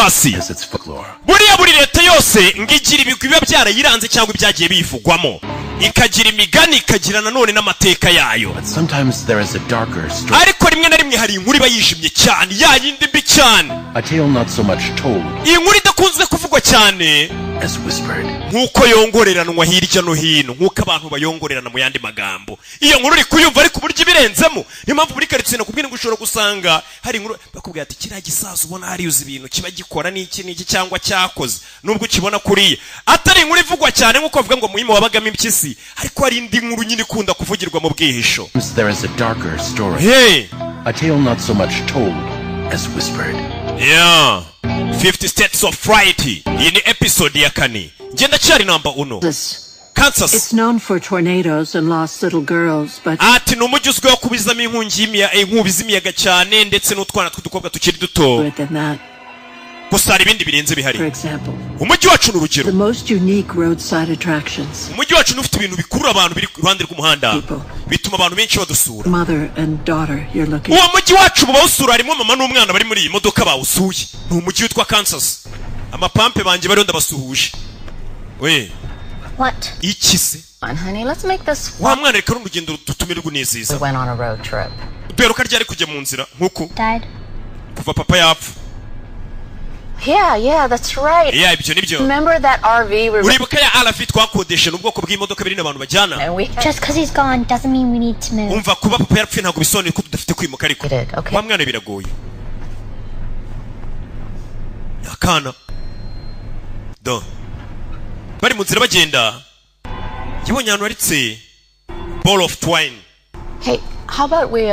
basi. Has its folklore. Buriya buri leta yose ngo igira ibigwi biba byarayiranze cyangwa ibyagiye biyivugwamo, ikagira imigani, ikagira nanone n'amateka yayo. But sometimes there is a darker story. Ariko rimwe na rimwe hari inkuru iba yijimye cyane, ya yindi mbi cyane. A tale not so much told Iyi nkuru idakunzwe kuvugwa cyane as whispered. nk'uko yongoreranwa hirya no hino, nk'uko abantu bayongorerana. Mu yandi magambo, iyo nkuru uri kuyumva ariko uburyo ibirenzemo. Niyo mpamvu muri karitsiye nakubwira ngo ushobora gusanga hari inkuru bakubwira ati: "Kiriya gisaza ubona hariya, uzi ibintu kiba gikora n'iki n'iki cyangwa cyakoze?" Nubwo ukibona kuriya atari inkuru ivugwa cyane nk'uko bavuga ngo muhima wabagamo impyisi, ariko hari indi nkuru nyine ikunda kuvugirwa mu bwihisho. Sometimes there is a darker story. Hey. A tale not so much told as whispered. Yeah. 50 States of Fright. Iyi ni episode ya kane. Ngenda cyari namba uno. Kansas. It's known for tornadoes and lost little girls, but Ati ni umujyi uzwiho kubizamo inkongi inkubi z'imiyaga cyane, ndetse n'utwana tw'udukobwa tukiri duto. than that. Gusa hari ibindi birenze bihari. For example, Umujyi wacu ni urugero. the most unique roadside attractions. Umujyi wacu ufite ibintu bikurura abantu biri iruhande rw'umuhanda, bituma abantu benshi badusura. Mother and daughter you're looking Uwo mujyi wacu mu bawusura harimo mama n'umwana bari muri iyi modoka bawusuye. Ni umujyi witwa Kansas. Amapampe banjye bariho, ndabasuhuje we. What? Iki se? On, honey, let's make this. Wa mwana, reka n'urugendo dutumirwe neza. We went on a road trip. Duheruka ryari kujya mu nzira nk'uku? Died. Kuva papa yapfa. Yeah, that's right. Yeah, ibyo nibyo. Remember that RV we Uribuka ya RV twakodeshe? Ni ubwoko bw'imodoka binini abantu bajyana. Just because he's gone doesn't mean we need to move. Umva, kuba papa yarapfuye ntabwo bisobanuye ko tudafite kwimuka. Ariko wa mwana, biragoye. Akana do bari mu nzira bagenda, yabonye ahantu haritse ball of twine. Hey, how about we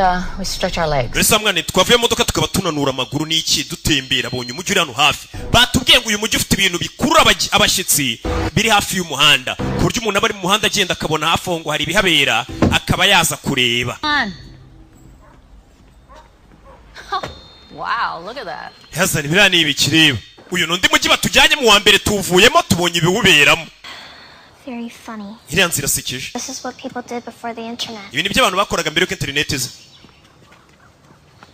stretch our legs? Mbese wa mwana, twavuye mu modoka tukaba tunanura amaguru n'iki, dutembera. Abonye umujyi uri hano hafi. Batubwiye ngo uyu mujyi ufite ibintu bikurura abashyitsi biri hafi y'umuhanda, ku buryo umuntu aba ari mu muhanda agenda akabona hafi aho ngo hari ibihabera, akaba yaza kureba. On. Oh, wow, look at that. Yazana biriya ni ibikireba. Uyu ni undi mujyi batujyanye. Mu wa mbere tuwuvuyemo, tubonye ibiwuberamo. Very funny. Iriya nzira irasekeje. This is what people did before the internet. Ibi ni byo abantu bakoraga mbere y'uko interineti iza.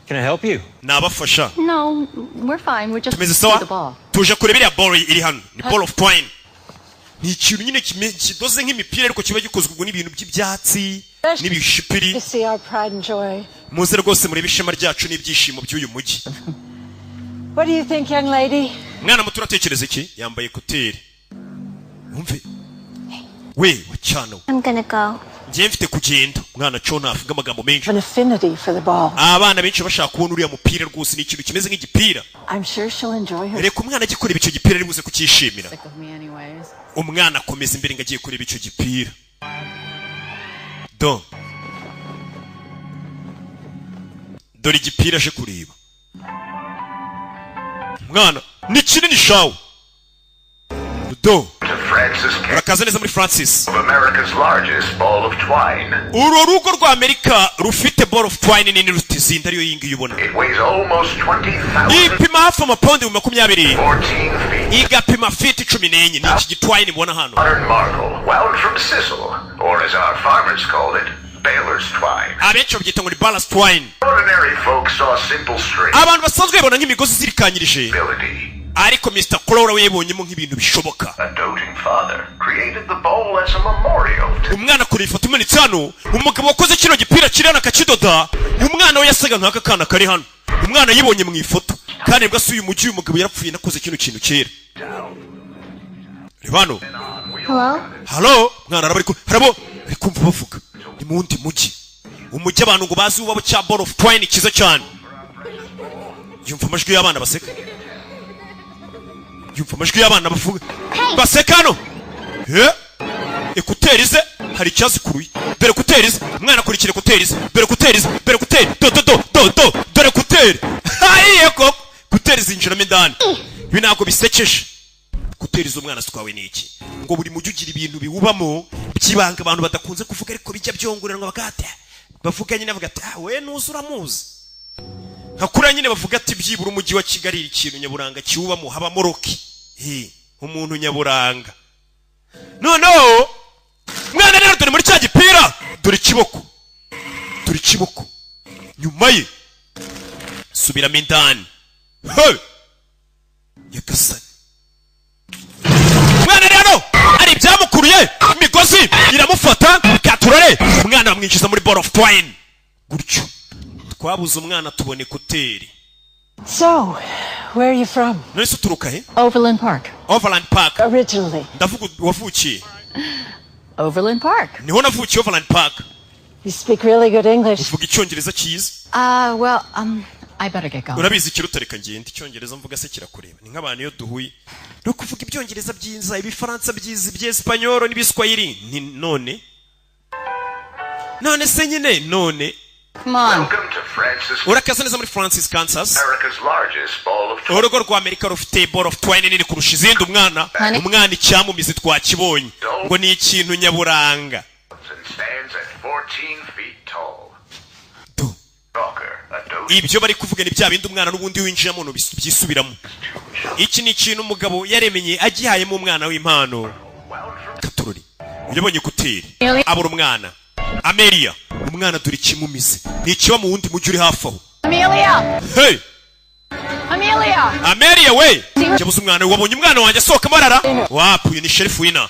Can I help you? Nabafasha? No, we're fine. We're just Tumeze see sawa. the ball. Tuje kureba iriya ball iri hano. Ni ball of twine, ni ikintu nyine kidoze nk'imipira, ariko kiba gikozwe ubwo n'ibintu by'ibyatsi n'ibishipiri. to see our pride and joy. Muze rwose murebe ishema ryacu n'ibyishimo by'uyu mujyi. What do you think, young lady? Mwana muto, uratekereza iki? Yambaye écouteurs. Wumve we wacana we. I'm gonna go. Njyewe mfite kugenda. Mwana co ntavuga amagambo menshi. An affinity for the ball. Abana benshi bashaka kubona uriya mupira rwose, ni ikintu kimeze nk'igipira. I'm sure she'll enjoy her. Reka umwana ajye kureba icyo gipira, ari buze kucyishimira. Sick of me anyways. Umwana akomeza imbere ngo agiye kureba icyo gipira. Do dore igipira aje kureba. Umwana ni kinini shawe do. Francis Urakaza neza muri Francis of America's largest ball of twine. Uru rugo rwa Amerika rufite ball of twine nini ruta izindi, ariyo iyi ngiyi ubona. It weighs almost 20,000 Ipima hafi amapawundi 20,000, 14 feet. igapima feet 14. Ni iki gitwine mubona hano. Modern marvel, wound from sisal, or as our farmers called it, baler's twine. Abenshi babyita ngo ni baler's twine. Ordinary folks saw simple string. Abantu basanzwe babona nk'imigozi izirikanyirije, ariko Mr. Crowley we yabonyemo nk'ibintu bishoboka. A doting father created the bowl as a memorial to Umwana kure ifoto imanitse hano. Umugabo wakoze kino gipira kiri hano akakidoda, umwana we yasaga nk'aka kana kari hano. Umwana yibonye mu ifoto kandi nibwo asuye umujyi. Uyu mugabo yarapfuye nakoze kino kintu kera. Reba hano. Hello? Halo? Mwana araba ariko harabo ari kumva bavuga ni mu wundi mujyi, umujyi abantu ngo bazi ubabo cya ball of twine cyiza cyane. Yumva amajwi y'abana baseka, yumva amajwi y'abana bavuga baseka hano. Écouteurs ze hari icyazikuruye. Dore écouteurs ze. Umwana akurikira écouteurs ze. Dore écouteurs ze, dore écouteurs, do do do do do, dore écouteurs. Hayiye koko, écouteurs zinjiramo indani. Ibi ntabwo bisekeje. Écouteurs z'umwana zitwawe n'iki? Ngo buri mujyi ugira ibintu biwubamo by'ibanga abantu badakunze kuvuga, ariko bijya byongoranwa bakate bavuga nyine, bavuga ati: "Ah, we nuzi uramuzi." Nka kuriya nyine bavuga ati byibura umujyi wa Kigali ikintu nyaburanga kiwubamo habamo Rocky. Umuntu nyaburanga. Noneho mwana rero, dore muri cya gipira, dore ikiboko, dore ikiboko nyuma ye subiramo indani. Hey! Nyagasani, umwana rero ari ibyamukuruye, imigozi iramufata. Katurore, umwana bamwinjiza muri ball of twine gutyo. Twabuze umwana, tubona écouteurs. So, where are you from? None se uturuka he? Overland Park. Overland Park. Originally. Ndavuga wavukiye. Overland Park. Niho navukiye, Overland Park. You speak really good English. Uvuga Icyongereza cyiza. Well, I better get going. Urabizi, ikiruta reka ngende. Icyongereza mvuga se kirakureba? Ni nk'abantu iyo duhuye no kuvuga Ibyongereza byiza, Ibifaransa byiza, Ibyesipanyoro n'Ibiswahili, ni none se nyine none. Come on. Welcome to Francis, Urakaza neza muri Francis, Kansas, America's largest ball of twine. urugo rwa Amerika rufite ball of twine nini kurusha izindi. Umwana, Honey. umwana icyamumizi twakibonye, ngo ni ikintu nyaburanga. And stands at 14 feet tall. Talker, a dose Ibyo bari kuvuga ni bya bindi umwana n'ubundi winjiramo byisubiramo. Iki ni ikintu umugabo yaremeye agihayemo umwana w'impano. Katurori, yabonye écouteurs, abura umwana Amelia. Umwana dore ikimumize ni ikiba mu wundi mujyi uri hafi aho. Amelia! Hey! Amelia! Amelia we, yabuze umwana we. Wabonye umwana wanjye asohoka marara wapu? Uyu ni sheriff wina.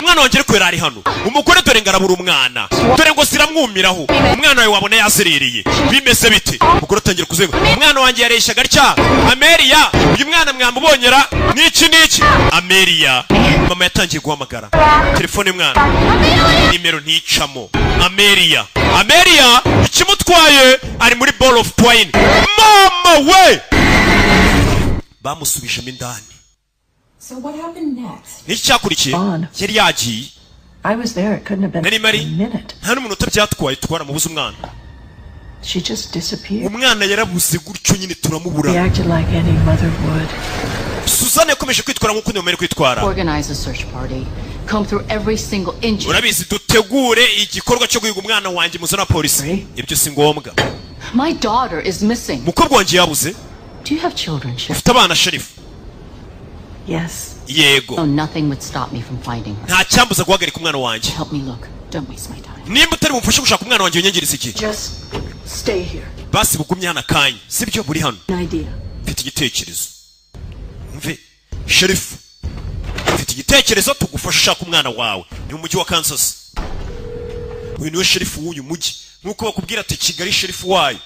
Umwana wanjye ariko yari ari hano. Umugore dore ngo arabura umwana, dore ngo ziramwumiraho. Umwana wawe wabona yazerereye, bimeze bite? Umugore atangira kuzenga. Umwana wanjye yareshyaga atya. Amelia, uyu mwana mwamubonyera niki niki? Amelia, mama yatangiye guhamagara telefone y'umwana, nimero nticamo. Amelia, Amelia, ikimutwaye ari muri ball of twine. Mama we, bamusubijemo indani. So what happened next? Niki cyakurikiye? Yari yagiye. I was there. It couldn't have been Nari mari. a minute. Nta n'umunota byatwaye, twaramubuze umwana. She just disappeared. Umwana yarabuze gutyo nyine, turamubura. Reacted like any mother would. Suzanne yakomeje kwitwara nk'uko undi mumere kwitwara. Organize a search party. Comb through every single inch. Urabizi, dutegure igikorwa cyo guhiga umwana wanjye, muzana polisi, ibyo si ngombwa. My daughter is missing. Umukobwa wanjye yabuze. Do you have children, Sheriff? Ufite abana, sheriff? Yes. Yego. No, nothing would stop me from finding her. Nta cyambuza guhagarika umwana wanjye. Help me look. Don't waste my time. Nimba utari bumfashe gushaka umwana wanjye, winyangiriza iki? Just stay here. Basi bugumye hano akanya, sibyo? Buri hano. An idea. Mfite igitekerezo. Mve sheriff, mfite igitekerezo, tugufasha ushaka umwana wawe. Ni mu mujyi wa Kansas. Uyu niwe sheriff w'uyu mujyi, nk'uko bakubwira ati Kigali sheriff wayo.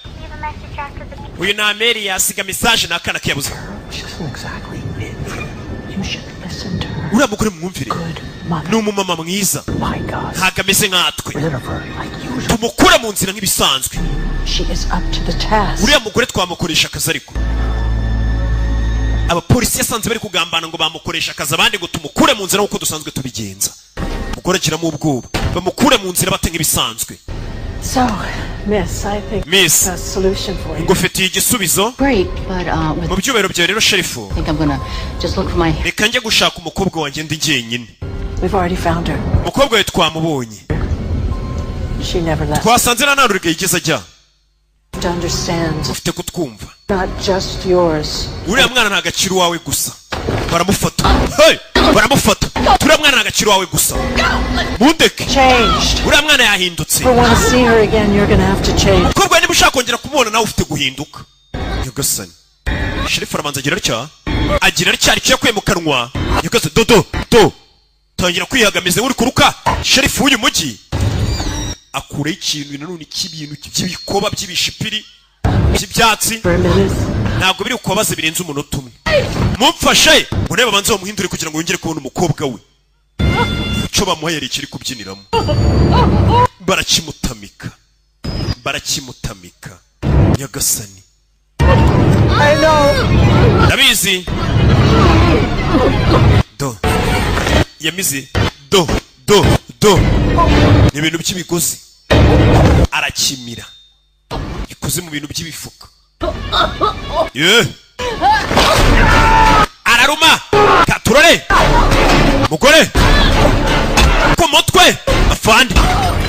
Uyu ni Ameri, yasiga message ni akana kiyabuze. She doesn't exactly live. You should listen to her. Uriya mugore mwumvire, ni umumama mwiza, My God. ntabwo ameze nkatwe. Rid of her like usual. Tumukure mu nzira nk'ibisanzwe. She is up to the task. Uriya mugore twamukoresha akazi, ariko abapolisi yasanze bari kugambana ngo bamukoresha akazi, abandi ngo tumukure mu nzira nk'uko dusanzwe tubigenza. Umugore agiramo ubwoba, bamukure mu nzira bate nk'ibisanzwe? So, Miss, I think Miss. a solution for you. Ngufitiye igisubizo. Great, but with Mu byubahiro byawe rero, sheriff, I think I'm gonna just look for my reka njye gushaka umukobwa wanjye ndi jyenyine. We've already found her. Umukobwa we twamubonye. She never left. Twasanze nta ntarurega yigeze ajya. To understand, Ufite kutwumva. not just yours. Uriya mwana nta gaciro iwawe gusa. Baramufata, hey! Baramufata. Uriya mwana nta gaciro iwawe gusa, mundeke. Changed. Uriya mwana yahindutse. If you want to see her again, you're gonna have to change. Umukobwa, niba ushaka kongera kumubona, nawe ufite guhinduka. Nyagasani, sheriff arabanza agira atya, agira atya, icyo yakuye mu kanwa. Nyagasani, do do do, tangira kwihagamiza nk'uri kuruka. Sheriff w'uyu mujyi akuraho ikintu nanone cy'ibintu by'ibikoba by'ibishipiri by'ibyatsi. For a minute. Ntabwo biri kubabaza birenze umunota umwe. Mumfashe ngo nawe babanze bamuhindure kugira ngo yongere kubona umukobwa we. Icyo bamuhaye yari ikiri kubyiniramo, barakimutamika, barakimutamika. Nyagasani. I know. Ndabizi, do yamize, do do do, ni ibintu by'imigozi arakimira, bikoze mu bintu by'ibifuka. Ye araruma katurore mugore ku mutwe, afande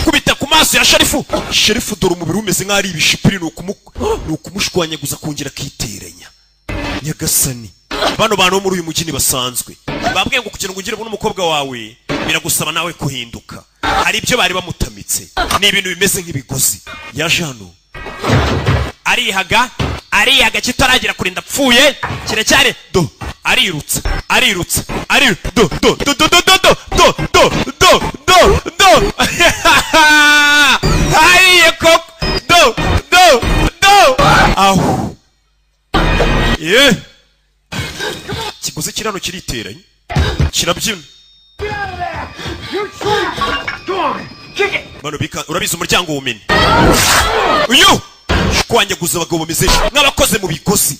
kubita ku maso ya sheriff. Sheriff dore umubiri umeze nk'aho ari ibishipiri, ni ukumushwanyaguza kongera akiteranya. Nyagasani, bano bantu bo muri uyu mujyi basanzwe babwiye ngo kugira ngo ugire ubone umukobwa wawe biragusaba nawe kuhinduka. Hari ibyo bari bamutamitse, ni ibintu bimeze nk'ibigozi. Yaje hano arihaga, arihaga, kitaragera kurinda apfuye kiracyari do Arirutse, arirutse, ari do do do do do do do do do do do do. Ayiye koko, do do do. Aho ye, kiguzi kirano kiriteranye, kirabyina. Bano bika, urabizi umuryango wumene uyu shwanyaguza abagabo bameze nk'abakoze mu bigozi.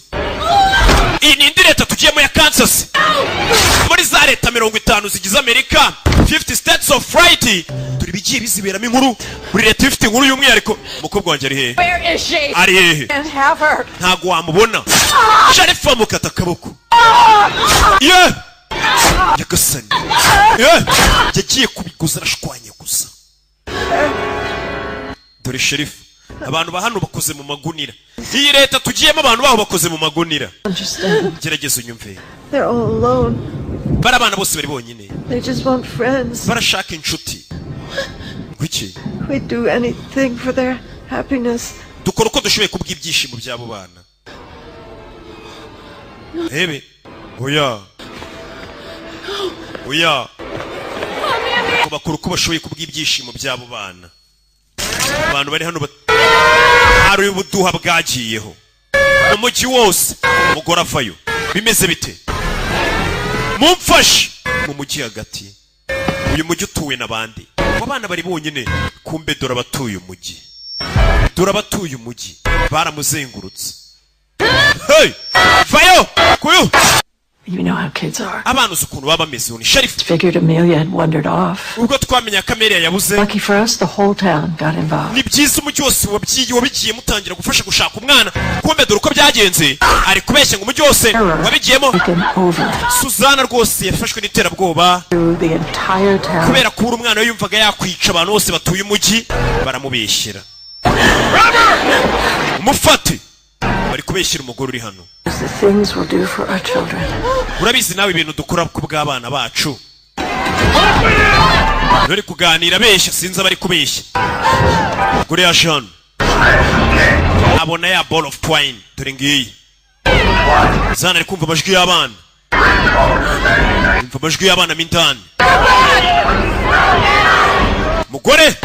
Iyi ni indi leta tugiyemo ya Kansas, muri za leta 50 zigize Amerika, 50 states of fright. Turi bigiye biziberamo inkuru, buri leta ifite inkuru y'umwihariko. Umukobwa wanjye ari hehe? Where is she? Ari hehe? Can't have her. Ntago wamubona. Sharifa amukata akaboko. Ye nyagasani, ye yagiye kubiguza, arashwanyaguza. Dore sherifu, abantu ba hano bakoze mu magunira. Iyi leta tugiyemo abantu baho bakoze mu magunira. Understand. Gerageza unyumve. They're all alone. Bari abana bose bari bonyine. They just want friends. Barashaka inshuti. Kuki? We'd do anything for their happiness. Dukora uko dushoboye kubw'ibyishimo by'abo bana. Rebe, oya oya, ngo bakora uko bashoboye kubw'ibyishimo by'abo bana. Abantu bari hano hari ubuduha bwagiyeho mu mujyi wose. Umugore avayo, bimeze bite? Mumfashe mu mujyi hagati. Uyu mujyi utuwe n'abandi, abo bana bari bonyine. Kumbe dore abatuye umujyi, dore abatuye umujyi baramuzengurutse. Hey! Vayo kuyu. You know how kids are. Abana uzi ukuntu baba bameze. Ni sheriff. Figured Amelia had wandered off. Ubwo twamenya ko Amelia yabuze. Lucky for us, the whole town got involved. Ni byiza, umujyi wose wabyiye, wabigiye mutangira gufasha gushaka umwana. Kumbe dore uko byagenze, ari kubeshya ngo umujyi wose wabigiyemo. Taken over Suzana rwose yafashwe n'iterabwoba through the entire town. kubera kubura umwana we, yumvaga yakwica abantu bose batuye umujyi. Baramubeshyera, umufate. Bari kubeshyira umugore uri hano. The things we'll do for our children. Urabizi nawe ibintu dukora ku bw'abana bacu. Bari kuganira abeshya, sinzi abari kubeshya. Umugore yaje hano, abona ya ball of twine, dore ngiyi. Zana ari kumva amajwi y'abana, yumva amajwi y'abana mo indani. Mugore,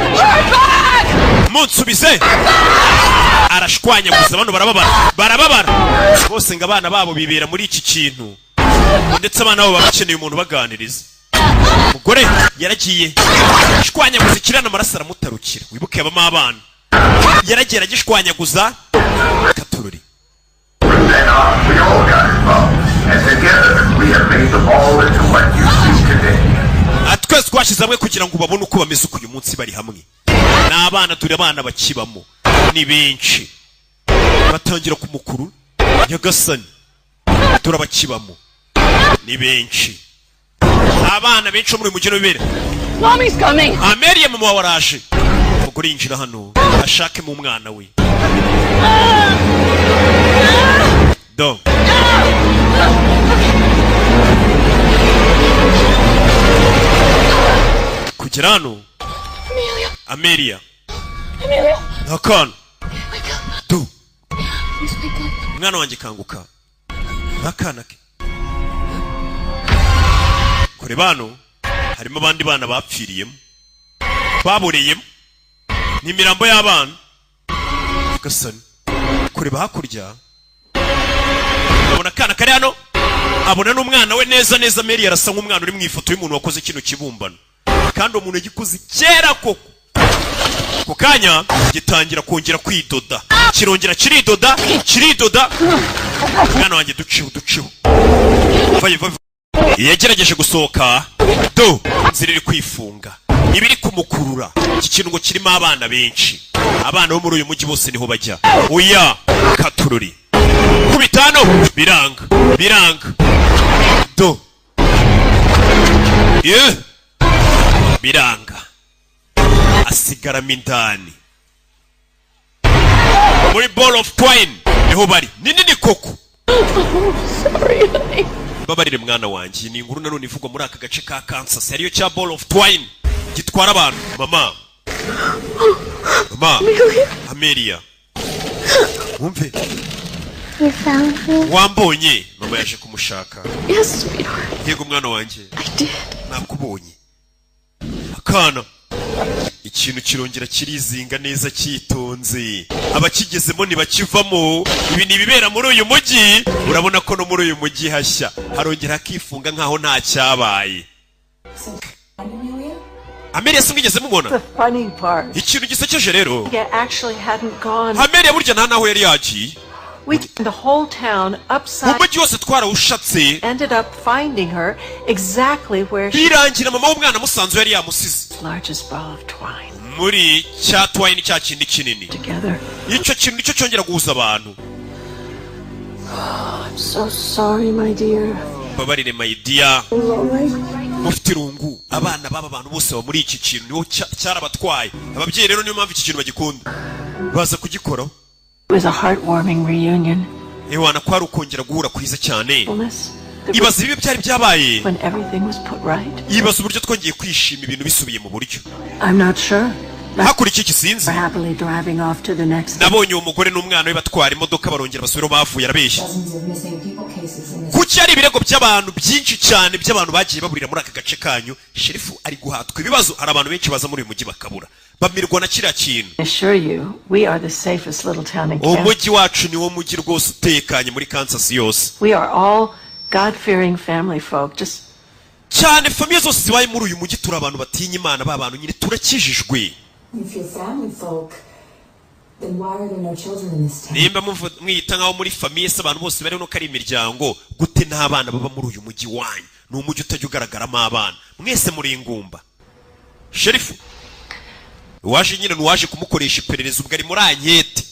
munsubize. Arashwanyaguza bano, barababara, barababara bose. Ngo abana babo bibera muri iki kintu, ndetse abana babo baba bakeneye umuntu ubaganiriza. Umugore yaragiye ashwanyaguza ikirana, amaraso aramutarukira. Wibuke habamo abana. Yaragiye aragishwanyaguza, katururi. Then on, we all got involved, and together we have made them all into what you see today. Ah, twese twashyize hamwe kugira ngo babone uko bameze uko uyu munsi bari hamwe. Ni abana, turi abana bakibamo ni benshi. Batangira ku mukuru. Nyagasani, turabakibamo ni benshi, abana benshi bo muri uyu mujyi w'ibera. Mommy's coming! Amelia, mama wawe araje. Umugore yinjira hano ashakemo umwana we. Do kugera hano. Amelia! Amelia. Amelia! Akana Wake up! Do. Please wake up. Mwana wanjye, kanguka. Akana ke kure. Bano harimo abandi bana bapfiriyemo, baboreyemo, ni imirambo y'abana gasani. Kureba hakurya, abona akana kari hano, abona n'umwana we neza neza. Mary arasa nk'umwana uri mu ifoto y'umuntu wakoze kino kibumbano, kandi uwo muntu yagikoze kera koko. Ako kanya gitangira kongera kwidoda, kirongera kiridoda, kiridoda. Mwana wanjye, duciho, duciho, vayo, vayo. Yagerageje gusohoka, do inzira iri kwifunga, iba iri kumukurura. Iki kintu ngo kirimo abana benshi, abana bo muri uyu mujyi bose niho bajya. Oya, katururi kubita hano, biranga, biranga. Do ye biranga, asigaramo indani muri ball of twine. Niho bari, ni nini koko. Sorry, honey. Babarire mwana wanjye. Iyi ni inkuru nanone ivugwa muri aka gace ka Kansas, ariyo cya ball of twine gitwara abantu. Mama, mama. Amelia. Amelia, wumve. You found me? Wambonye mama? Mama yaje kumushaka. Yes, sweetheart. Yego, mwana wanjye. I did. Nakubonye. Akana, ikintu kirongera kirizinga neza cyitonze. Abakigezemo ntibakivamo. Ibi ni ibibera muri uyu mujyi. Urabona ko no muri uyu mujyi hashya, harongera hakifunga nkaho nta cyabaye. Amelia se mwigeze mubona? The funny part. Ikintu gisekeje rero, Yeah, actually hadn't gone. Amelia burya nta naho yari yagiye. We turned the whole town upside. Umujyi wose twarawushatse. Ended up finding her exactly where she. Birangira mama w'umwana musanze yari yamusize. Largest ball of twine. Muri cya twine, cya kindi kinini. Together. Icyo kintu nicyo cyongera guhuza abantu. I'm so sorry, my dear. Mbabarire, my dear. Lonely. Mufite irungu. Abana b'aba bantu bose baba muri iki kintu, niho cyarabatwaye. Ababyeyi rero niyo mpamvu iki kintu bagikunda, baza kugikoraho. It was a heartwarming reunion. Ewana, ko ari ukongera guhura kwiza cyane. Fullness. Ibaza ibibi byari byabaye. When everything was put right. Ibaza uburyo twongeye kwishima ibintu bisubiye mu buryo. I'm not sure. Hakurikiye iki sinzi. We're happily driving off to the next. Nabonye uwo mugore n'umwana we batwara imodoka, barongera basubira aho bavuye. Arabeshya. Kuki hari ibirego by'abantu byinshi cyane, by'abantu bagiye baburira muri aka gace kanyu? Sheriff ari guhatwa ibibazo. Hari abantu benshi baza muri uyu mujyi bakabura, bamirwa na kiriya kintu. I assure you, we are the safest little town in Kansas. Umujyi wacu niwo mujyi rwose utekanye muri Kansas yose. We are all God-fearing family folk. Just Cyane, famille zose zibaye muri uyu mujyi, turi abantu batinya Imana, ba bantu nyine turakijijwe. If you're family folk, then why are there no children in this town? Nimba mwiyita nk'aho muri famille se, abantu bose bariho nuko ari imiryango, gute nta bana baba muri uyu mujyi wanyu? Ni umujyi utajya ugaragaramo abana, mwese muri ingumba. Sheriff uwaje nyine ni uwaje kumukoresha iperereza, ubwo ari muri enquête.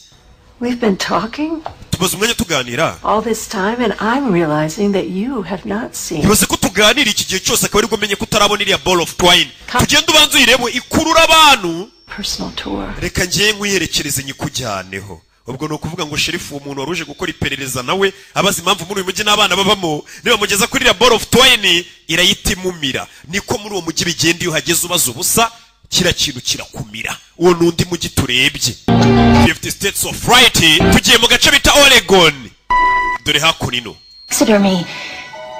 We've been talking Tumaze umwanya tuganira. all this time, and I'm realizing that you have not seen. Ibaze ko tuganira iki gihe cyose, akaba aribwo umenye ko utarabona iriya ball of twine. Tugende ubanze uyirebe, ikurura abantu. Personal tour. Reka ngiye nkwiyerekereze, nyikujyaneho. Ubwo ni ukuvuga ngo sheriff, uwo muntu wari uje gukora iperereza, nawe abaza impamvu muri uyu mujyi n'abana babamo, nibamugeza kuri iriya ball of twine irayita imumira. Niko muri uwo mujyi bigenda, iyo uhageze ubaza ubusa, kiriya kintu kirakumira. Uwo ni undi mujyi turebye, 50 States of Fright. Tugiye mu gace bita Oregon. Dore hakuno. Taxidermy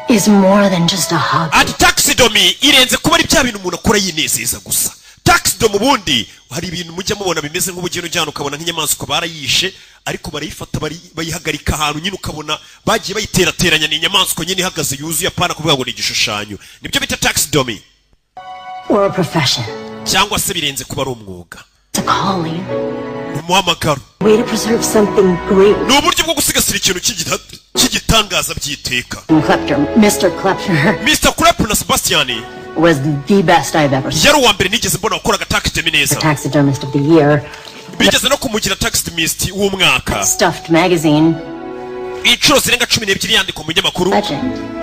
is more than just a hobby. Ati taxidermy irenze kuba ari bya bintu umuntu akora yinezeza gusa. Taxidermy ubundi hari ibintu mujya mubona bimeze nk'ubugeni, ujyana ukabona nk'inyamaswa barayishe, ariko barayifata bayihagarika ahantu nyine, ukabona bagiye bayiterateranya, ni inyamaswa nyine ihagaze yuzuye, apana kuvuga ngo ni igishushanyo. Nibyo bita taxidermy. Or a profession. Cyangwa se birenze kuba ari umwuga. It's a calling. Ni umuhamagaro. Way to preserve something great. Ni uburyo bwo gusigasira ikintu cy'igitangaza by'iteka. Klepter, Mr. Klepter, Mr. Klepner na Sebastian was the best I've ever seen. yari uwa mbere nigeze mbona wakoraga taxidermy neza. The taxidermist of the year. Bigeze no kumugira taxidermist w'umwaka. Stuffed magazine. Inshuro zirenga 12 yandikwa mu binyamakuru.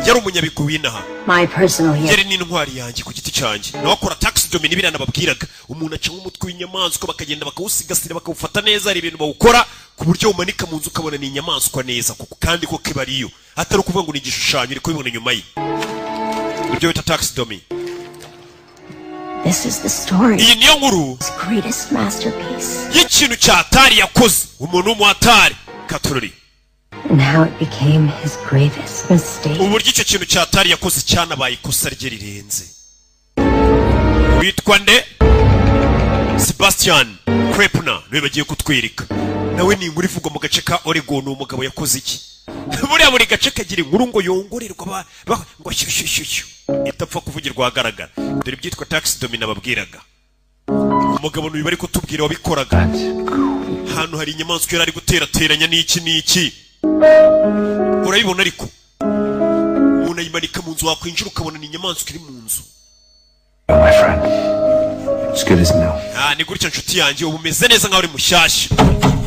Yari umunyabigwi w'inaha. My personal hero. Yari n'intwari yanjye ku giti cyanjye. Nawe akora taxidermy, n'ibiriya nababwiraga, umuntu aca nk'umutwe w'inyamaswa, bakagenda bakawusigasira, bakawufata neza. Hari ibintu bawukora ku buryo umanika mu nzu ukabona ni inyamaswa neza kuko kandi ko kiba ariyo, atari ukuvuga ngo ni igishushanyo. Uri kubibona inyuma ye, ibyo bita taxidermy. This is the story. Iyi niyo nkuru His greatest masterpiece. y'ikintu cya Atari yakoze, umuntu w'umuhatari katorori. And how it became his gravest mistake. Uburyo icyo kintu cya Atari yakoze cyanabaye ikosa rye rirenze. Witwa nde? Sebastian Krepner niwe bagiye kutwereka. Nawe ni inkuru ivugwa mu gace ka Oregon. Uwo mugabo yakoze iki? Buriya buri gace kagira inkuru ngo yongorerwa ngo shyushyushyushyu, itapfa kuvugirwa ahagaragara. Dore ibyitwa taxidermy nababwiraga. Umugabo n'uyu bari kutubwira wabikoraga, hano hari inyamaswa yari ari guterateranya n'iki n'iki, urabibona. Ariko umuntu ayimanika mu nzu, wakwinjira ukabona ni inyamaswa iri mu nzu. My friend. It's good as new. Ah, ni gutya nshuti yanjye, ubu umeze neza nkaho uri mushyashya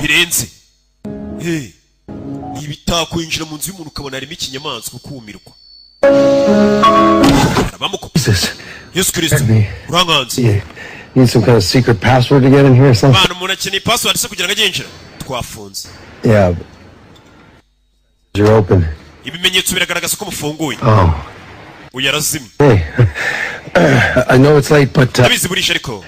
birenze. Hey, ibitako, yinjira mu nzu y'umuntu ukabona harimo ikinyamaswa, ukumirwa. Jesus. Yesu Kirisito, urankanze. You need some kind of secret password to get in here or something? Bana, umuntu akeneye password se kugira ngo ajye yinjira? Twafunze. Yeah. You're open. Ibimenyetso biragaragaza ko mufunguye. Oh. Uyu arazimye. Hey. I know it's late, but Ndabizi burisha, ariko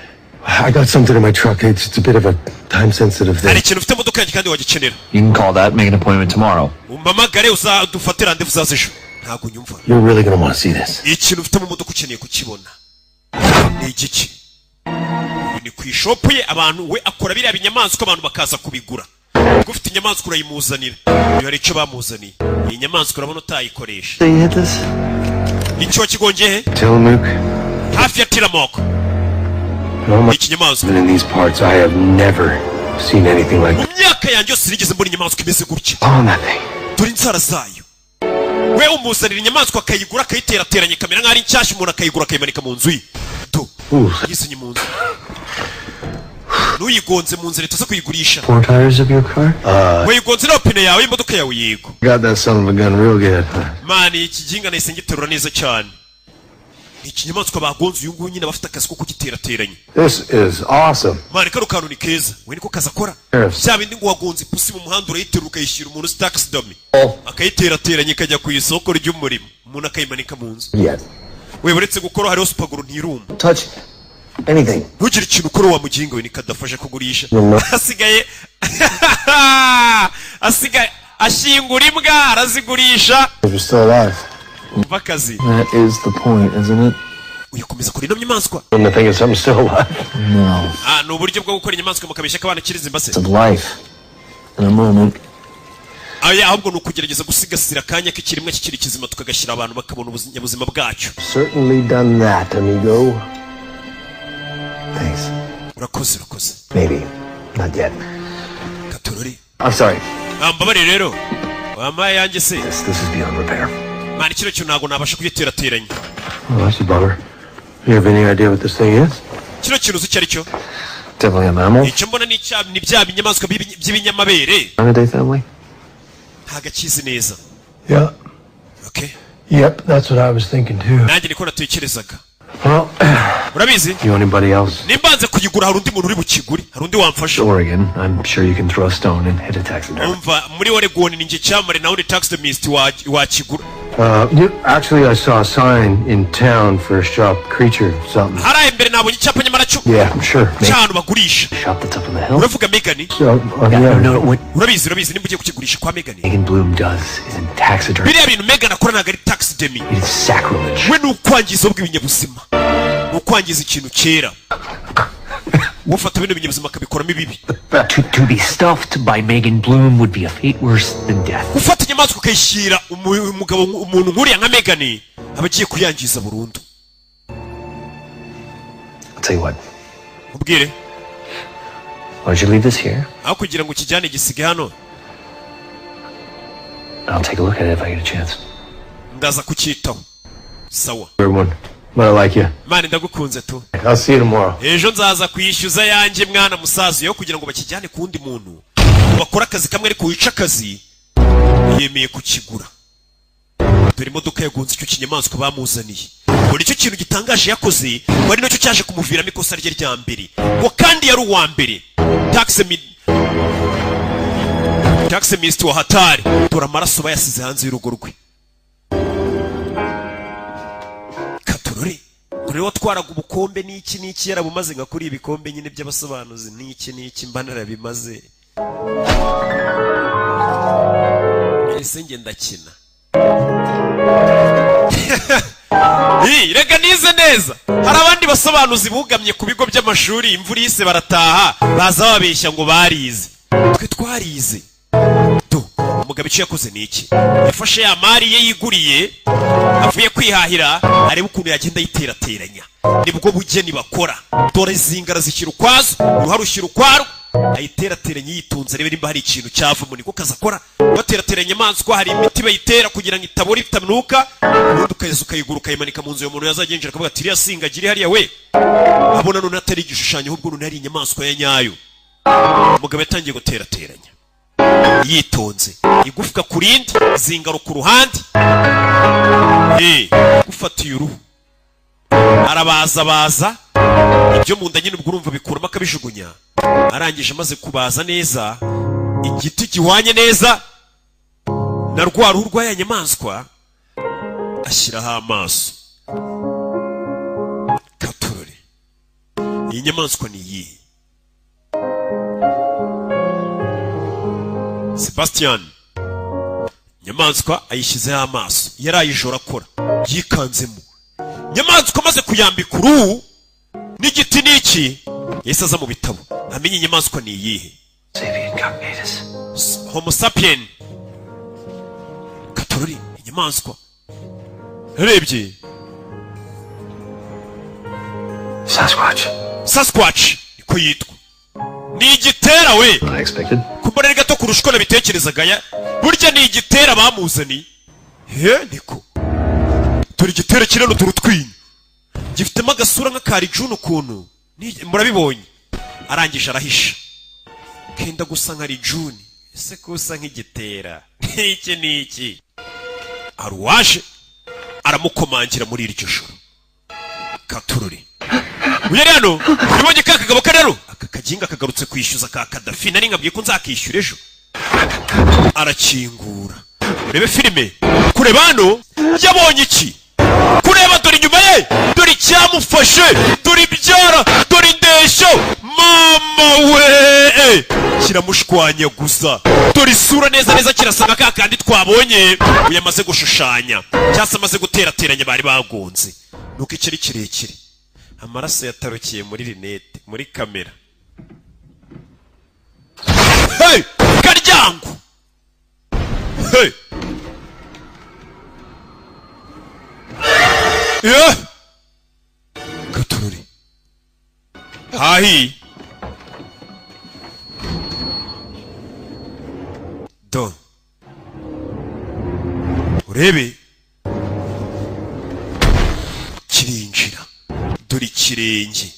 I got something in my truck. It's a bit of a time sensitive hari thing. ikintu ufite mu modoka yanjye kandi wagikenera. You can call that, make an appointment tomorrow. Umpamagare. Umpamagare, uzadufate rendez-vous, uzaza ejo. Ntabwo unyumva. You're really gonna want to see this. Ikintu ufite mu modoka ukeneye kukibona ni igiki? Uyu ni ku ishop ye. Abantu we akora biriya binyamaswa, abantu bakaza kubigura. Ubwo ufite inyamaswa urayimuzanira. Uyu hari icyo bamuzaniye. Iyi nyamaswa urabona utayikoresha. So you hit this? Icyo kigongeye he? Tillamook. Hafi ya Tillamook. No, my Ikinyamaswa. Been in these parts, I have never seen anything like Mu myaka yanjye yose sinigeze mbona inyamaswa imeze gutya. On that thing. Dore inzara zayo. We umuzanira inyamaswa akayigura, akayiterateranya, ikamera nk'aho ari nshyashya, umuntu akayigura akayimanika mu nzu ye. Do yisinye mu nzu, n'uyigonze mu nzira itaza kuyigurisha. Four tires of your car? Wayigonze n'amapine yawe y'imodoka yawe? Yego. Got that son of a gun real good. Man, iki ginga nahise ngiterura neza cyane. Ni ikinyamaswa bagonze. Uyu nguyu nyine aba afite akazi ko kugiterateranya. This is awesome. Man, kano kantu ni keza. We niko kazi akora. Yes. Bya bindi ngo wagonze ipusi mu muhanda, urayiterura ukayishyira umuntu taxidermy, akayiterateranya ikajya ku isoko ry'umurimo, umuntu akayimanika mu nzu. Yes. We uretse gukora hariho super glue, ntiruma. Touch anything. Ntugire ikintu ukora wa muginga we. Nikadafasha kugurisha. No. Asigaye ashyingura imbwa, arazigurisha. If you're still alive. Umva akazi. That is the point, isn't it? Uyu komeza kuri ino nyamaswa. And the thing is, I'm still alive. No. Ah, ni uburyo bwo gukora inyamaswa mukabeshya ko abana kirizimba se. Of life. In a moment. Aya ahubwo ni ukugerageza gusigasira akanya k'ikiremwa kikiri kizima, tukagashyira abantu bakabona ubuzima bwacyo. Certainly done that, amigo. Thanks. Urakoze, urakoze. Maybe. Not yet. Katurori. I'm sorry. Ah, mbabarire rero, wampaye yanjye se. This is beyond repair. Man, kino kintu ntabwo nabasha kugiterateranya. Oh, that's a bummer. You have any idea what this thing is? Kino kintu uzi icyo ari cyo? Definitely a mammal. Icyo mbona ni bya binyamaswa by'ibinyamabere. Ranidae family? Ntabwo akizi neza. Yeah. Okay. Yep, that's what I was thinking too. Nanjye niko natekerezaga. Well, Urabizi, you anybody else? Nimbanze kuyigura, hari undi muntu uri bukigure? Hari undi wamfasha? Oregon. I'm sure you can throw a stone and hit a taxidermist. Umva, muri Oregon ni njye cyamare, nawe uri taxidermist wakigura. Actually, I saw a sign in town for a shop creature something. Hariya imbere nabonye icyapa nyamara cyo Yeah, I'm sure. cy'ahantu bagurisha. Shop that's up on the hill. Uravuga Megan? So, yeah. No, what Urabizi, urabizi, nimba ugiye kukigurisha kwa Megan. Megan Bloom does isn't taxidermy. Biriya bintu Megan akora ntabwo ari taxidermy. It is sacrilege. We ni ukwangiza bw'ibinyabuzima, ni ukwangiza ikintu cyera. Ufata bino binyabuzima akabikoramo ibibi. To be stuffed by Megan Bloom would be a fate worse than death. Gufata inyamaswa ukayishyira umugabo, umuntu nk'uriya nka Megan, aba agiye kuyangiza burundu. I'll tell you what. Ubwire. Why don't you leave this here? Aho kugira ngo ukijyane, gisige hano. I'll take a look at it if I get a chance. Ndaza kucyitaho, sawa. Weird one. But I like you. Man, ndagukunze tu. I'll see you tomorrow. Ejo nzaza kwishyuza yanjye mwana. Musaza yo kugira ngo bakijyane ku wundi muntu bakora akazi kamwe ariko wica akazi, yemeye kukigura. Dore imodoka yagonze icyo kinyamaswa bamuzaniye. Ngo nicyo kintu gitangaje yakoze, ngo ari nacyo cyaje kumuviramo ikosa rye rya mbere, ngo kandi yari uwa mbere taxidermist wa hatari. Dore amaraso bayasize hanze y'urugo rwe. Katurore, dore watwaraga ubukombe n'iki n'iki, yarabumaze nka kuri ibikombe nyine by'abasobanuzi n'iki n'iki, mba narabimaze. Ese njye ndakina? Ii, rega nize neza. Hari abandi basobanuzi bugamye ku bigo by'amashuri, imvura ihise barataha, baza babeshya ngo barize. Twe twarize. Do umugabo icyo yakoze ni iki? Yafashe ya mari ye yiguriye avuye kwihahira, areba ukuntu yagenda ayiterateranya. Nibwo bugeni bakora. Dore zingara zishyira ukwazo, uruhare ushyira ukwarwo, ayiterateranya yitonze, arebe nimba hari ikintu cyavamo. Niko kazi akora, baterateranya inyamaswa. Hari imiti bayitera kugira ngo itabora, itanuka, ubundi ukaza ukayigura, ukayimanika mu nzu. Uwo muntu yazajya yinjira akavuga ati: "Iriya singagira iri hariya." We abona none atari igishushanyo, ahubwo none ari inyamaswa ya nyayo. Umugabo yatangiye guterateranya yitonze, igufwa ku rindi, zingaro ku ruhande. Gufatiye uruhu, arabazabaza ibyo mu nda nyine, ubwo urumva bikuramo akabijugunya. Arangije, amaze kubaza neza igiti gihwanye neza na rwa ruhu rwa ya nyamaswa, ashyiraho amaso. Katurore, iyi nyamaswa ni iyihe? Sebastian, Inyamaswa ayishyizeho amaso, yaraye ijoro akora, yikanzemo inyamaswa. Amaze kuyambika uruhu n'igiti n'iki, yahise aza mu bitabo amenye inyamaswa ni iyihe. Homo sapien katorori. Inyamaswa urebye. Sasquatch. Sasquatch niko yitwa, ni igitera we. Unexpected. Kumbona ari gato kurusha uko nabitekerezaga. Ya burya ni igitera bamuzaniye. He, niko dore igitera kirano, dore utwinyo, gifitemo agasura nk'akarijuni ukuntu. Murabibonye, arangije arahisha, kenda gusa nka rijuni. Ese ko usa nk'igitera, iki ni iki? Hari uwaje aramukomangira muri iryo joro. Katururi uyu ari hano, ubonye ka kagabo kari hano, aka kaginga kagarutse kwishyuza ka Kadafi nari nkabwiye ko nzakishyura ejo. Arakingura, urebe filime. Kureba hano yabonye iki? Kureba, dore inyuma ye, dore icyamufashe, dore ibyara, dore indeshyo, mama we, kiramushwanyaguza. Dore isura neza neza, kirasa nka ka kandi twabonye uyu amaze gushushanya cyangwa se amaze guterateranya bari bagonze, nuko iki ari kirekire. Amaraso yatarukiye muri rinete, muri kamera. Hey! Karyango, hey! Yeah! Gatururi hahi, do urebe kirinjira, dore ikirenge.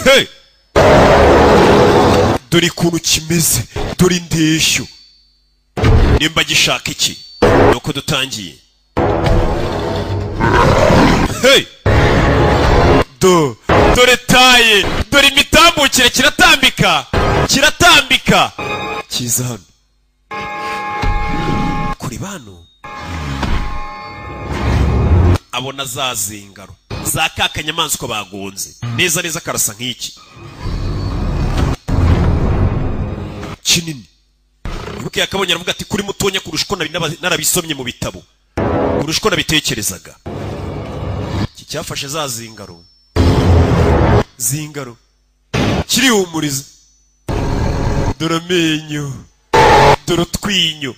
Hey! Dore ukuntu kimeze, dore indeshyo. Nimba gishaka iki, nuko dutangiye. Hey! Do dore taye, dore imitambukire, kiratambika, kiratambika, kiza hano kuri bano. Abona za zingaro za ka kanyamaswa bagonze, neza neza karasa nk'iki kinini. Ibuke yakabonye, aravuga ati kuri mutonya kurusha uko narabisomye mu bitabo, kurusha uko nabitekerezaga. Iki cyafashe za zingaro, zingaro kirihumuriza. Dore amenyo, dore utwinyo,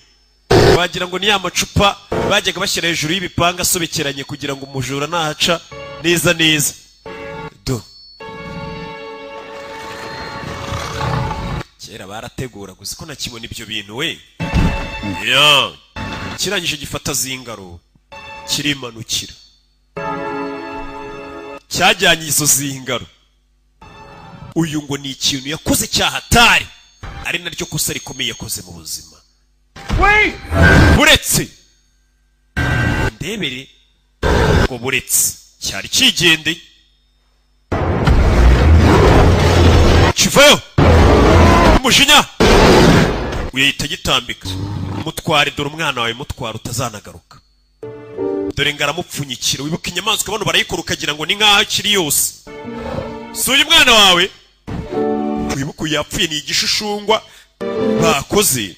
wagira ngo ni ya macupa bajyaga bashyira hejuru y'ibipanga asobekeranye kugira ngo umujura nahaca neza neza. Do kera barategura gusa ko nakibona ibyo bintu we ya. Kirangije gifata zingaro, kirimanukira, cyajyanye izo zingaro. Uyu ngo ni ikintu yakoze cyahatari, ari naryo kosa rikomeye yakoze mu buzima. Buretse ndebere ngo buretse cyari kigendeye kivayo umujinya, uyahita gitambika. Mutware, dore umwana wawe, mutware utazanagaruka. Dore ngaramupfunyikira. Wibuka inyamaswa bano barayikora ukagira ngo ni nkaho akiri yose. Si uyu mwana wawe, wibuka uyu yapfuye, ni igishushungwa bakoze.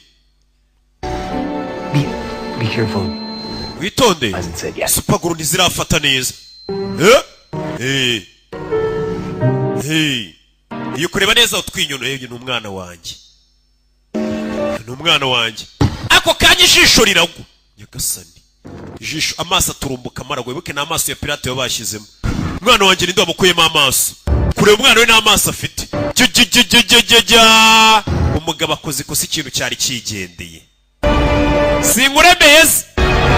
Be careful. Witonde, supaguru ntizirafata neza. Eh? Eh. Iyo kureba neza utwinyono, yewe ni umwana wanjye, ni umwana wanjye. Ako kanya ijisho riragwa, nyagasani, ijisho, amaso aturumbuka amaragwa. Wibuke n'amaso ya pirate baba bashyizemo. Umwana wanjye, ninde wamukuyemo amaso? Kureba umwana we n'amaso afite. Jya umugabo akoze ikosa, ikintu cyari kigendeye. Sinkuremeye se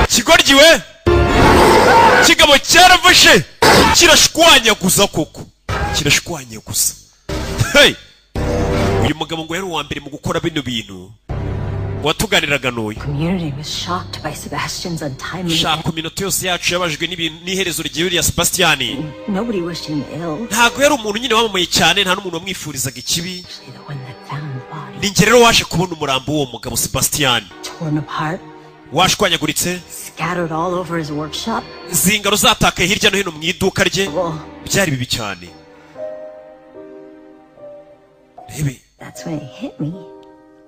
kigoryi we, kigabo cyaravashe kirashwanyaguza koko, kirashwanyaguza. Hey! Uyu mugabo ngo yari uwa mbere mu gukora bino bintu, watuganiraga n'uyu. Community was shocked by Sebastian's untimely Shaka, death. ku minota yose yacu yabajwe n'iherezo ry'uriya Sebastiani. Nobody wished him ill. Ntabwo yari umuntu nyine wamamaye cyane, nta n'umuntu wamwifurizaga ikibi. The one that found the body Ni njye rero waje kubona umurambo w'uwo mugabo Sebastiani torn apart, washwanyaguritse, scattered all over his workshop. Zingaro zatakaye hirya no hino mu iduka rye. Byari bibi cyane. Rebe That's when it hit me.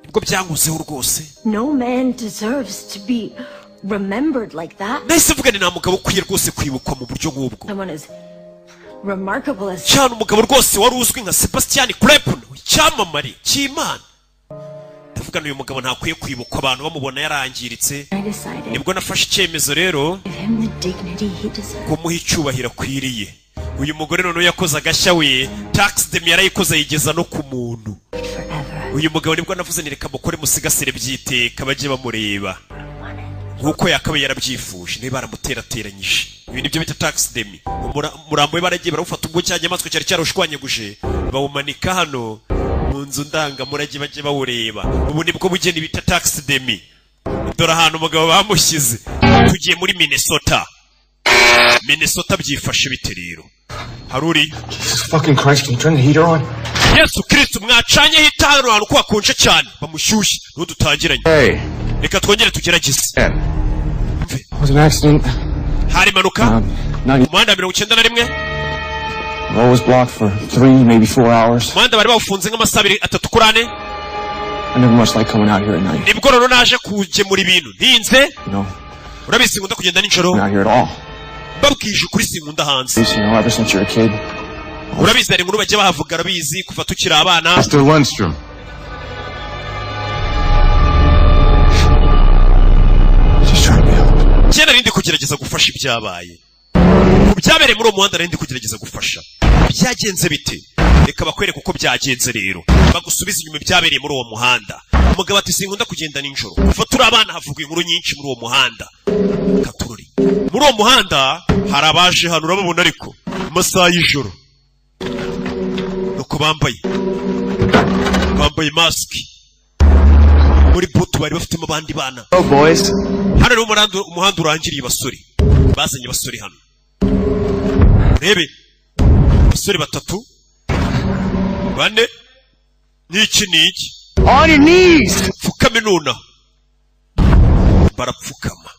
Nibwo byankozeho rwose. No man deserves to be remembered like that. Nahise mvuga ni nta mugabo ukwiye rwose kwibukwa mu buryo nk'ubwo. Someone as remarkable as Cyane, umugabo rwose wari uzwi nka Sebastian Klepon, icyamamare cy'Imana. Ndavuga uyu mugabo ntakwiye kwibukwa abantu bamubona yarangiritse. I decided Nibwo nafashe icyemezo rero give him the dignity he deserves. kumuha icyubahiro akwiriye. Uyu mugore noneho yakoze agashya we, taxidermy yarayikoze ayigeza no ku muntu. Uyu mugabo nibwo navuze ni reka mukore musigasire byiteka, bajye bamureba nk'uko yakabaye yarabyifuje. Niba baramuterateranyije, ibi nibyo bita taxidermy. Umurambo we baragiye barawufata, ubwo cya nyamaswa cyari cyarushwanyaguje, bawumanika hano mu nzu ndangamurage bajye bawureba. Ubu nibwo bugeni bita taxidermy. Dore ahantu umugabo bamushyize. Tugiye muri Minnesota. Minnesota byifashe bite rero? Hari uri Jesus fucking Christ, can you turn the heater on? Yesu Kristu, mwacanyeho itara ahantu ko hakonje cyane, bamushyushye. Ntudutangiranye. Hey. Reka twongere tugerageze. It was an accident. Hari impanuka 90 umuhanda wa 91. Road was blocked for 3, maybe 4 hours. Umuhanda bari bawufunze nk'amasaha 2, 3 kuri 4. I never much like coming out here at night. Nibwo rero naje kugemura ibintu ntinze. You know, Urabizi sinkunda kugenda nijoro. out here at all. Babwije ukuri, sinkunda hanze. Ever since you're a kid. Urabizi hari inkuru bajya bahavuga, urabizi kuva tukiri abana. Mr. Lundstrom. Just trying to help. Kera nari ndi kugerageza gufasha ibyabaye ku byabereye muri uwo muhanda, nari ndi kugerageza gufasha. Byagenze bite? Reka bakwereke uko byagenze rero, bagusubize inyuma ibyabereye muri uwo muhanda. Umugabo ati sinkunda kugenda nijoro, kuva turi abana havugwa inkuru nyinshi muri uwo muhanda. Katururi, muri uwo muhanda hari abaje hano, urababona, ariko mu masaha y'ijoro nuko bambaye masiki muri butu, bari bafitemo abandi bana. Oh, boys. Hano niho umuhanda urangiriye. Abasore bazanye, abasore hano, urebe abasore batatu, bane, n'iki n'iki. On your knees! Pfukame nonaha. Barapfukama.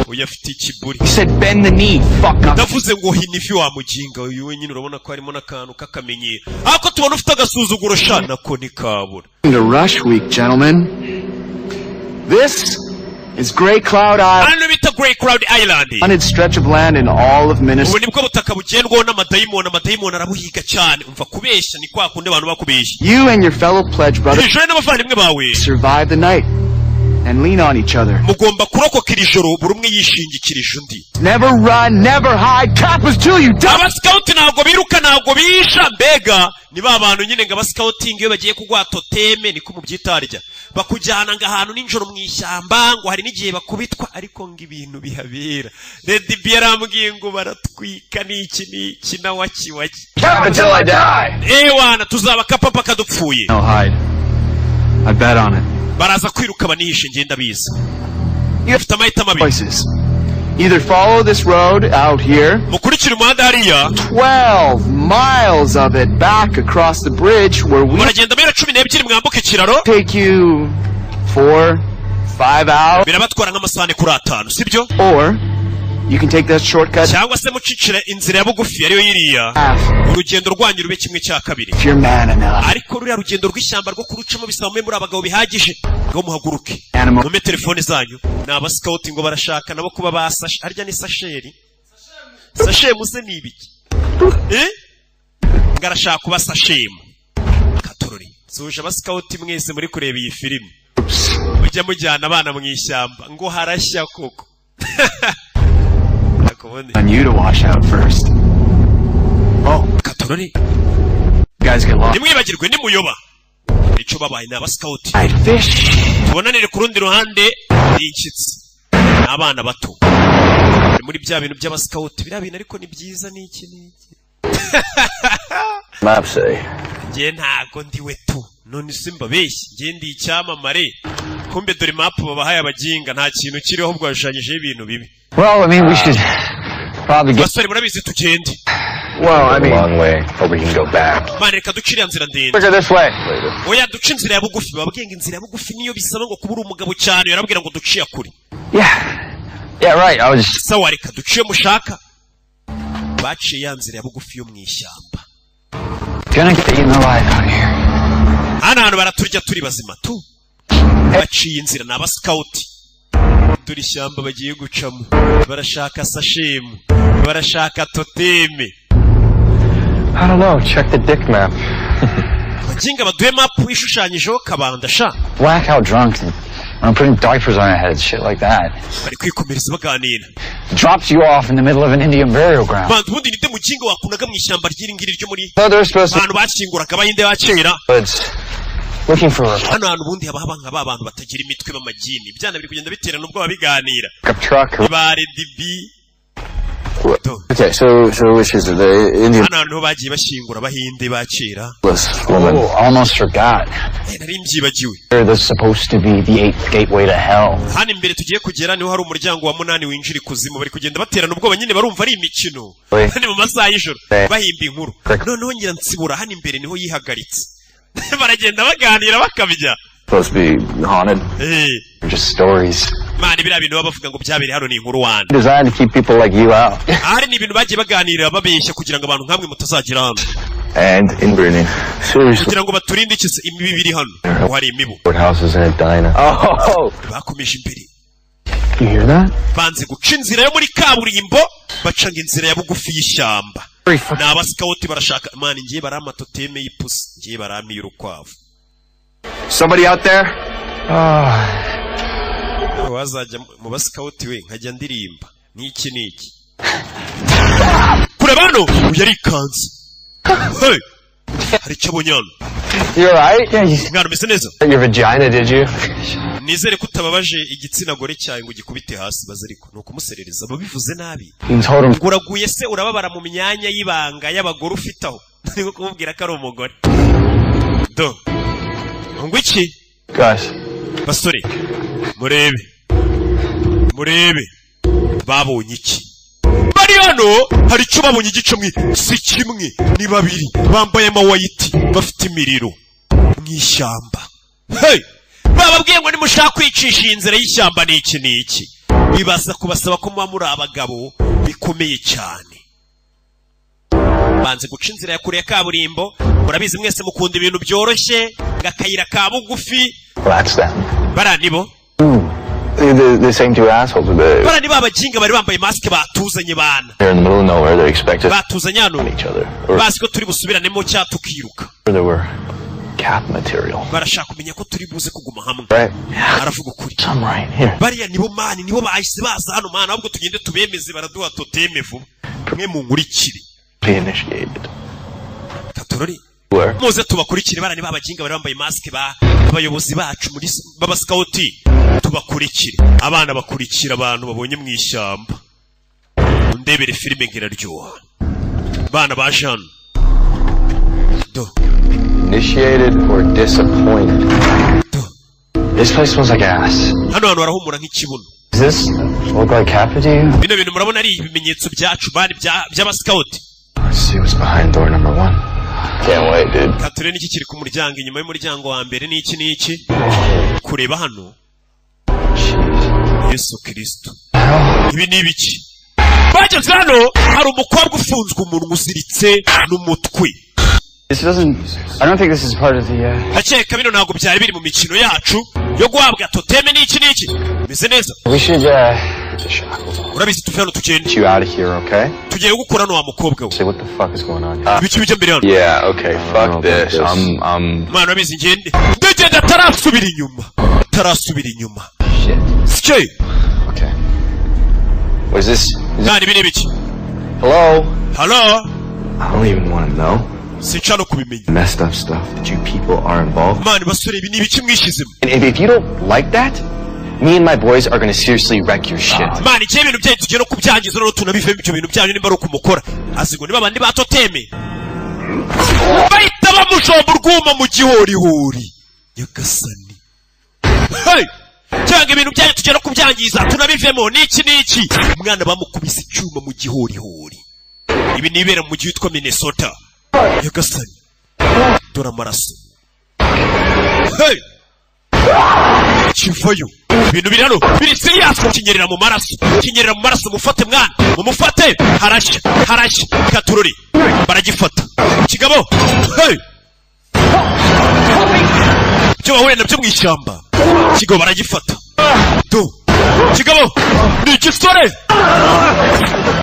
Uyu afite ikiburi. You said bend the knee, fuck up. Ndavuze ngo hina ivi, wa muginga. Uyu wenyine urabona ko harimo n'akantu k'akamenyero, ariko tubona ufite agasuzuguro sha, nako ntikabura. To Rush Week, gentlemen. This is Great Cloud Island, Hano bita Great Cloud Island. haunted stretch of land in all of Minnesota. Ubu nibwo butaka bugendwaho n'amadayimoni, amadayimoni arabuhiga cyane. Umva, kubeshya ni kwa kundi abantu bakubeshya. You and your fellow pledge brothers Iri joro n'abavandimwe bawe survive the night and lean on each other. mugomba kurokoka iri joro, buri umwe yishingikirije undi. Never run, never hide. Kappas till you die. Abasikawuti ntabwo biruka, ntabwo bisha. Mbega ni ba bantu nyine ngo abasikawutingi iyo bagiye kuguha toteme, niko mubyitarya, bakujyana ngo ahantu nijoro mu ishyamba, ngo hari n'igihe bakubitwa, ariko ngo ibintu bihabera. Redi B yarambwiye ngo baratwika n'iki n'iki na waki waki. Kappa until I die. Ewana, tuzaba kapa paka dupfuye. No hide. I bet on it. Baraza kwiruka banihishe, ngenda biza. Ufite amahitamo abiri. Choices. Either follow this road out here, Mukurikire umuhanda hariya. 12 miles of it back across the bridge where we Muragenda mayiro 12 mwambuka ikiraro. take you 4, 5 hours, Birabatwara nk'amasaha 4 kuri 5, sibyo? or you can take that shortcut Cyangwa se mucicire inzira ya bugufi ariyo yiriya, half urugendo rwanyu rube kimwe cya kabiri. if you're man enough. Ariko ruriya rugendo rw'ishyamba rwo kurucamo bisaba mube muri abagabo bihagije. Ngo muhaguruke. Animal. Mume telefone zanyu. Ni abasikawuti ngo barashaka nabo kuba ba sashe. Harya ni sasheri, sashemu se ni ibiki? Eh, ngo arashaka kuba sashemu. Katorori suje abasikawuti mwese muri kureba iyi filimi, mujya mujyana abana mu ishyamba ngo harashya koko. Nakubone. On you to wash out first. Oh, Katorori. you guys get lost. Ntimwibagirwe nimuyoba icyo babaye, ni abasikawuti. Fish. Tubonanire ku rundi ruhande. Ni inshyitsi, ni abana bato. Ni muri bya bintu by'abasikawuti, biriya bintu ariko ni byiza, ni iki n'iki. Map say. Njye ntago ndiwe tu, none se mbabeshye? Njye ndi icyamamare. Kumbe dore mapu babahaye abaginga, nta kintu kiriho, ahubwo hashushanyijeho ibintu bibi. Well, I mean, we should probably get. Basore, murabizi, tugende. Well, I mean, Long way, or we can go back. Mane, reka duce iriya nzira ndende. Look at this way. Oya, duce inzira ya bugufi. Bababwiye ngo inzira ya bugufi niyo bisaba ngo kuba uri umugabo cyane. Yarabwira ngo duciye kure. Yeah, right. I was. Sawa, reka duciye mushaka. Baciye ya nzira ya bugufi yo mu ishyamba. Gonna get eaten alive out here. Hano hantu baraturya turi bazima tu. Baciye inzira, ni abasikawuti. Dore ishyamba bagiye gucamo, barashaka sashemu, barashaka toteme. I don't know. Check the dick map. Abaginga baduhe mapu ishushanyijeho kabanda sha. Blackout drunk. I'm putting diapers on her head, shit like that. Bari kwikomereza baganira. Drops you off in the middle of an Indian burial ground. Bantu, ubundi ninde muginga wakunaga mu ishyamba ry'iri ngiri ryo muri Thought they were supposed to ahantu bashyinguraga Abahinde ba kera? Woods. Looking for a Hano hantu ubundi haba haba nka ba bantu batagira imitwe b'amagini. Ibyana biri kugenda biterana ubwoba biganira. Pickup truck. Ba Redibi. Okay, so which is it? The Indian Hano hantu niho bagiye bashyingura Abahinde ba kera. woman. Oh, almost forgot. Nari mbyibagiwe. That's supposed to be the eighth gateway to hell. Hano imbere tugiye kugera niho hari umuryango wa munani winjira ikuzimu. Bari kugenda baterana ubwoba nyine, barumva ari imikino. Ni mu masaha y'ijoro, bahimba inkuru. Noneho ngira nsibura hano imbere niho yihagaritse, baragenda baganira bakabya. Supposed to be haunted. Just stories. Man, biriya bintu baba bavuga ngo byabereye hano ni inkuru wana. Designed to keep people like you out. Ahari ni ibintu bagiye baganira babeshya kugira ngo abantu nkamwe mutazagera hano. And inbreeding. Seriously. Kugira ngo baturinde iki se? Imibu iri hano, ngo hari imibu. Houses in Edina. Oh! Bakomeje imbere. You hear that? Banze guca inzira yo muri kaburimbo, bacanga inzira ya bugufi y'ishyamba. Ni abasikawuti, barashaka man, ngiye barama toteme y'ipusi, ngiye baramiye urukwavu. Somebody out there? Wazajya mu basikawuti we nkajya ndirimba n'iki n'iki. Kureba hano, uyu arikanze. Hey! Hari icyo abonye hano. You alright? Yeah, you Mwana, umeze neza? your vagina, did you? Nizere ko utababaje igitsina gore cyawe ngo ugikubite hasi. Baze ariko ni ukumuserereza, babivuze nabi. You told him Ngo uraguye se, urababara mu myanya y'ibanga y'abagore ufite aho? Ni nko kumubwira ko ari umugore do ngo iki? Guys, Basore, murebe, murebe, babonye iki? Bari hano, hari icyo babonye igice mwe si kimwe, ni babiri bambaye amawayiti, bafite imiriro mu ishyamba. Hey! Bababwiye ngo nimushaka kwicisha iyi nzira y'ishyamba ni iki n'iki, bibaza kubasaba ko muba muri abagabo bikomeye cyane. Banze guca inzira ya kure ya kaburimbo. Murabizi mwese mukunda ibintu byoroshye, ngo akayira ka bugufi. Well, that's them. Bariya nibo. The same two assholes with the Bariya ni ba baginga bari bambaye masike batuzanye bana. They're in the middle of nowhere. They expect us Batuzanye hano each other. Or bazi ko turi busubiranemo cyangwa tukiruka. they were cap material. Barashaka kumenya ko turi buze kuguma hamwe. Right? Aravuga ukuri. I'm right here. Bariya nibo man, nibo bahise baza hano man. Ahubwo tugende tubemeze, baraduha toteme vuba. Mwe munkurikire. Be initiated. Katorori. Where? Muze tubakurikire. Bariya ni ba baginga bari bambaye masike ba abayobozi bacu muri b'abasikawuti. Tubakurikire. Abana bakurikira abantu babonye mu ishyamba. Ndebere filime nkiraryoha. Bana baje hano do. Initiated or disappointed? This place smells like ass. Hano hantu harahumura nk'ikibuno. Does this look like Kappa to you? Bino bintu murabona ari ibimenyetso byacu bari by'abasikawuti? Let's see what's behind door number one. Can't wait, dude. Kature n'iki kiri ku muryango, inyuma y'umuryango wa mbere n'iki n'iki? Kureba hano, Yesu Kirisito, ibi ni ibiki? Bageze hano hari umukobwa ufunzwe umunwa uziritse n'umutwe. This doesn't. I don't think this is part of the. Ndakeka bino ntabwo byari biri mu mikino yacu yo guhabwa toteme n'iki n'iki. Meze neza. We should. Get the shackles off. Urabizi, tuve hano tugende. Get you out of here, okay? Tugiye gukora hano wa mukobwa we. Say, what the fuck is going on? Ibiki bijya mbere hano? Yeah, okay, fuck this. I'm. Mwana, urabizi, ngende, ndagenda. Atarasubira inyuma, atarasubira inyuma. Shit. Sike. Okay. What is this? Is this... Mwana, ibi ni ibiki? Hello? Hello? I don't even want to know. Sinshaka no kubimenya. Messed up stuff that you people are involved. Man, basore, ibi ni ibiki mwishyizemo? And if you don't like that, me and my boys are gonna seriously wreck your shit. Man, igihe ibintu byanyu tugiye no kubyangiza, noneho tunabivemo ibyo bintu byanyu. Nimba ari ukumukora azi ngo niba abandi ba toteme bahita bamujomba urwuma mu gihorihori. Nyagasani, hey! Cyangwa ibintu byanyu tugiye no kubyangiza tunabivemo n'iki n'iki. Umwana bamukubise icyuma mu gihorihori. Ibi nibera mu mujyi witwa Minnesota. Nyagasani, dore amaraso. Hey! Kivayo. Ibintu biri hano biri serious. Kinyerera mu maraso, kinyerera mu maraso. Mufate mwana, mumufate. Harashya, harashya. Katurori, baragifata kigabo. Hey! Ibyo bahuye nabyo mu ishyamba, kigabo baragifata. Do, kigabo ni igisore.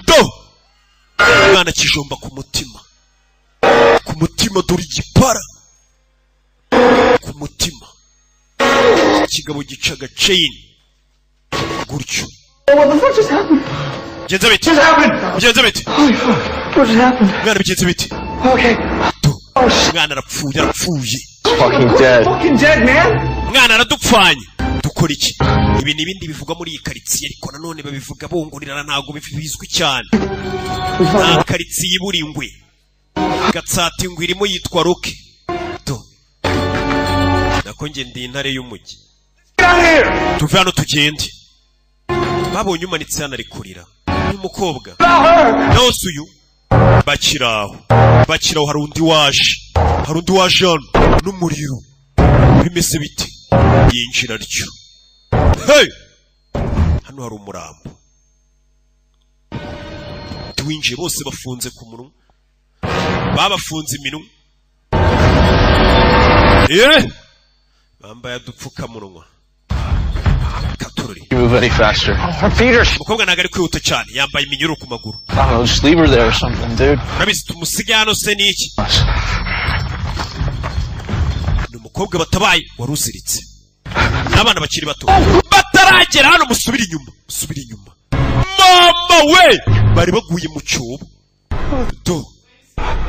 Do, umwana kijomba ku mutima, ku mutima. Dore igipara ku mutima. Ikigabo gica agaceyini gutyo. What the fuck just happened? Bigenze bite? Bigenze bite? What just happened? Mwana, bigenze bite? Okay. Umwana arapfuye, arapfuye. Fucking dead. Fucking dead, man. Mwana aradupfanye, dukora iki? Ibi ni ibindi bivugwa muri iyi karitsiye, ariko nanone babivuga bungurirana, ntabwo bizwi cyane. Nta karitsiye ibura ingwe. Gatsata ingwe irimo yitwa Roke. Do, nako njye ndi intare y'umujyi. Tuve hano tugende. Babonye umanitse hano ari kurira, uyu mukobwa nawe si uyu. Bakiraho, bakiraho, hari undi waje, hari undi waje hano n'umuriro. Bimeze bite? Yinjira atyo. Hey! Hano hari umurambo. Tuwinjiye, bose bafunze ku munwa, babafunze iminwa, bambaye udupfukamunwa. Katururi. You move any faster. Her feet are. Umukobwa ntabwo ari kwihuta cyane, yambaye iminyururu ku maguru. I don't know, just leave her there or something, dude. Urabizi, tumusige hano se ni iki? Ni umukobwa batabaye wari uziritse n'abana bakiri bato bataragera hano. Musubire inyuma, musubire inyuma. Mama we, bari baguye mu cyobo. Do,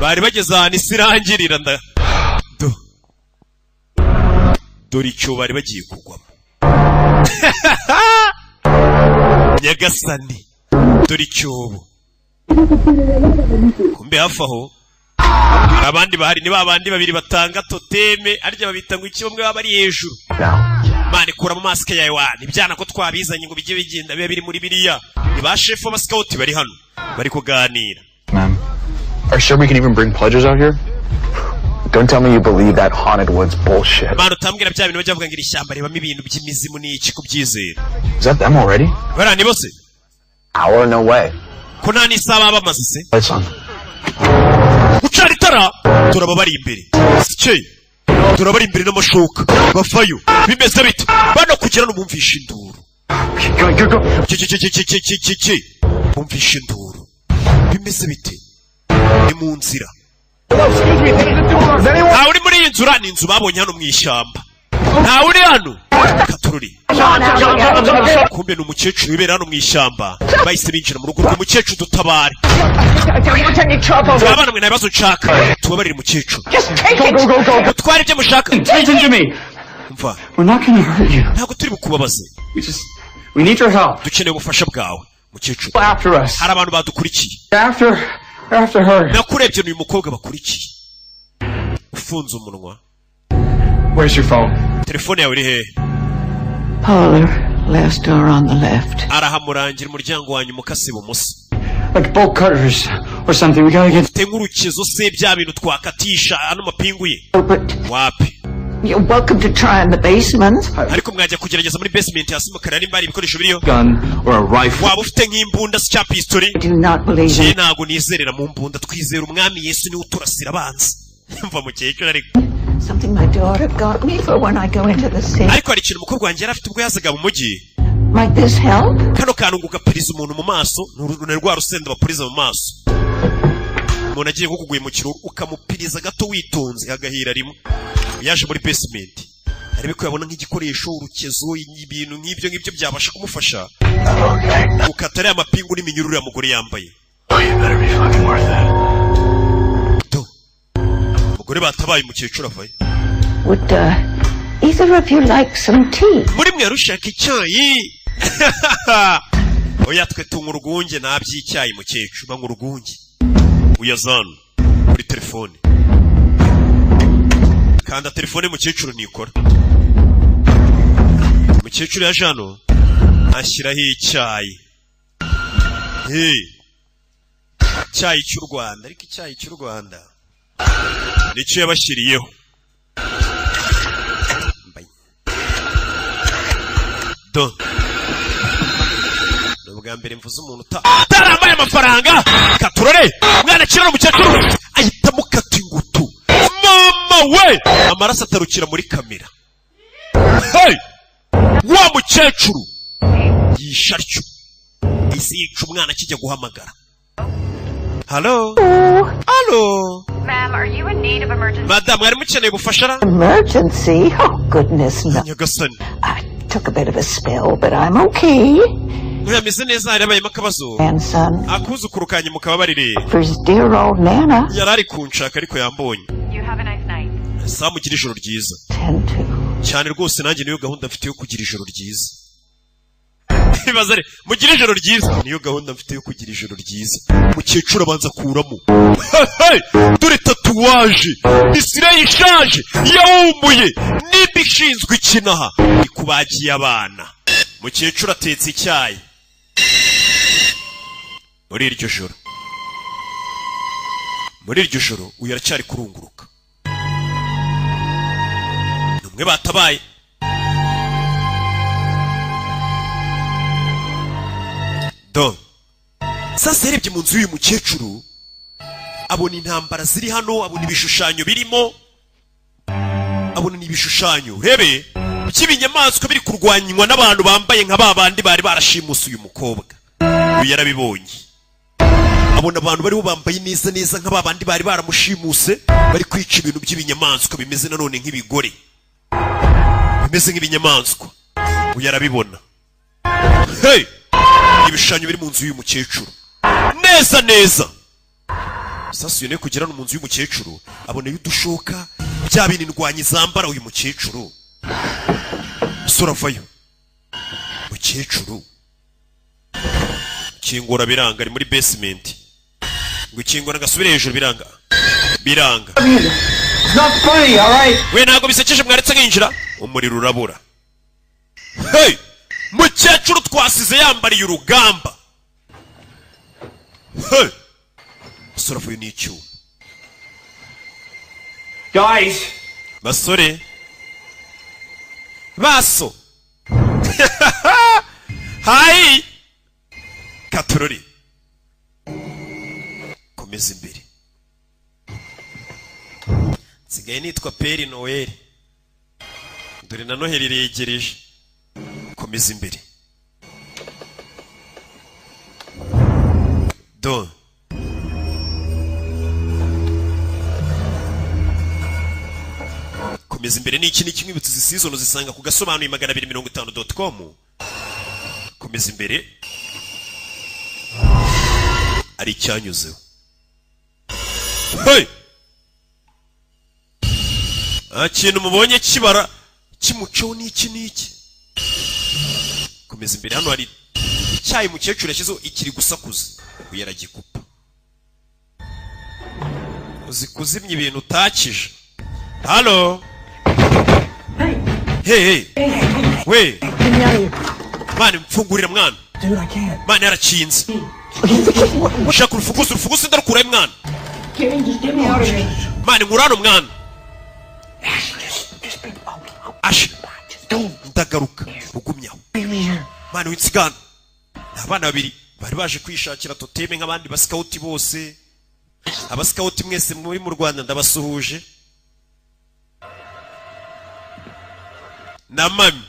bari bageze ahantu isi irangirira. Nda do, dore icyobo bari bagiye kugwamo. Nyagasani, dore icyobo. Kumbe hafi aho hari abandi bahari, ni ba bandi babiri batanga toteme, arya babita ngo iki, bamwe baba bari hejuru. Mani, kuramo masike yawe wa ibyana ko twabizanye ngo bijye bigenda biba biri muri biriya. Ni ba shefu b'abasikawuti bari hano, bari kuganira. Man. Are you sure we can even bring pledges out here? Don't tell me you believe that haunted woods bullshit. Mani, utambwira bya bintu bajya bavuga ngo iri shyamba ribamo ibintu by'imizimu n'iki, kubyizera. Is that them already? Bariya ni bose. Hour? No way. Ko nta n'isaha baba bamaze se? Lights on. Gucana itara, turaba bari imbere sikeye, turaba bari imbere n'amashuka bavayo. Bimeze bite bano? Kugira ngo bumvishe induru. Ki, ki, ki, ki, ki, ki, ki, ki. Bumvishe induru. Bimeze bite? Ni mu nzira. Ntawe uri muri iyi nzu. Ni inzu babonye hano mu ishyamba, ntawe uri hano. Katururi. Kumbe ni umukecuru wibera hano mu ishyamba. Bahise binjira mu rugo rw'umukecuru. Dutabare abana mwe, nta bibazo nshaka. Tubabarire umukecuru, mutware ibyo mushaka. Listen to me. Mva. We're not gonna hurt you. Ntabwo turi bukubabaze. We just. We need your help. Dukeneye ubufasha bwawe, mukecuru. After us. Hari abantu badukurikiye. After. After her. Nakurebye, ni uyu mukobwa bakurikiye ufunze umunwa. Where's your phone? Telefone yawe iri hehe? Parlor, last door on the left. Arahamurangira, umuryango wa nyuma ukase ibumoso. Like bolt cutters or something. We gotta get. Ufite nk'urukezo se, bya bintu twakatisha ano mapingu ye? Wapi. You're welcome to try in the basement. Ariko mwajya kugerageza muri basement hasi mukareba nimba hari ibikoresho biriyo. Gun or a rifle. Waba ufite nk'imbunda se, cya pistori? I do not believe Njye in ntabwo nizerera mu mbunda, twizera Umwami Yesu, niwe uturasira abanzi. Mva mukecuru ariko. Something my daughter got me for when I go into the city. Ariko hari ikintu umukobwa wanjye yari afite ubwo yazaga mu mujyi. Might this help? Kano kantu ngo ugapiriza umuntu mu maso, ni rwa rusenda bapuriza mu maso. Umuntu agiye nko kuguhemukira, ukamupiriza gato witonze, agahira rimwe. Yaje muri basement arebe ko yabona nk'igikoresho, urukezo, ibintu nk'ibyo ngibyo byabasha kumufasha gukata ariya mapingu n'iminyururu uriya mugore yambaye. Do, umugore batabaye, umukecuru avayo. Would either of you like some tea? Muri mwe rushaka icyayi? Oya, twe tunywa urwunge, nta by'icyayi mukecuru, banywa urwunge. Uyazana kuri telefone, kanda telefone mukecuru nikora. Umukecuru yaje hano ashyiraho icyayi. Hey. Icyayi cy'u Rwanda, ariko icyayi cy'u Rwanda nicyo yabashyiriyeho. Mbaye. Do, ni ubwa mbere mvuze umuntu utarambaye amafaranga. Katurore, umwana akirana, umukecuru ahita amukata ingutu. Mama we, amaraso atarukira muri kamera. Hey! Wa mukecuru yishe atyo, isi yica umwana akijya guhamagara. Halo, halo. Ma'am, are you in need of emergency? Madamu, mwari mukeneye ubufasha ra? Emergency? Oh, goodness, no. Nyagasani. Took a bit of a spill, but I'm okay. Ameze neza, hari habayemo akabazo. Grandson, Akuzukuru kanjye mukababarire. for his dear old Nana. Yari ari kunshaka, ariko yambonye. You have a nice night. Saa, mugira ijoro ryiza. Tend to. Cyane rwose, nanjye niyo gahunda mfite yo kugira ijoro ryiza. Ibaze re, mugire ijoro ryiza, niyo gahunda mfite yo kugira ijoro ryiza. Mukecuru abanza akuramo. Hey! Dore tatouage, isire ishaje yawumuye nimba ishinzwe ikinaha ikubagiye abana. Mukecuru atetse icyayi muri iryo joro. Uyu aracyari kurunguruka, ni umwe batabaye. Do sasa yarebye mu nzu y'uyu mukecuru, abona intambara ziri hano, abona ibishushanyo birimo, abona n'ibishushanyo urebe by'ibinyamaswa biri kurwanywa n'abantu bambaye nka ba bandi bari barashimuse uyu mukobwa. Uyu yarabibonye, abona abantu bariho bambaye neza neza nka ba bandi bari baramushimuse, bari kwica ibintu by'ibinyamaswa bimeze nanone nk'ibigore, bimeze nk'ibinyamaswa. Uyu yarabibona. Hey! Ibishushanyo biri mu nzu y'uyu mukecuru neza neza. Sasa uyu niwe kugera no mu nzu y'umukecuru, abona udushoka, bya bintu indwanyi zambara. Uyu mukecuru, umusore avayo, mukecuru kingura biranga, ari muri basement, ngo ikingura gasubire hejuru, biranga, biranga. It's not funny, all right? We, ntabwo bisekeje, mwaretse nkinjira. Umuriro urabura. Hey! Mukecuru twasize yambariye urugamba. Hey! Umusore avuye n'icyuma. Guys! Basore, baso hayi katorori, komeza imbere. Nsigaye nitwa Père Noël, dore na Noheli iregereje. Komeza imbere. Do komeza imbere. Ni iki? Ni kimwe izi season uzisanga ku gasobanuye 250.com. Komeza imbere, ari icyanyuzeho. Hey! Nta kintu mubonye kibara kimucaho n'iki n'iki. Komeza imbere. Hano hari icyayi umukecuru yashyizeho, ikiri gusakuza. Uyu aragikupa. Uzi kuzimya ibintu utakije? Halo, hey, hey, we mwana, mfungurira mwana. Dude, I can't. Mwana, yarakinze. Ushaka urufunguzo? Urufunguzo ndarukurayo mwana. Kenny, just get me out of here. Mwana, nkura hano mwana. Asha, ndagaruka, ugumyaho mwana, w'insigana. Ni abana babiri bari baje kwishakira totem nk'abandi basikawuti bose. Abasikawuti mwese muri mu Rwanda, ndabasuhuje. Na mami,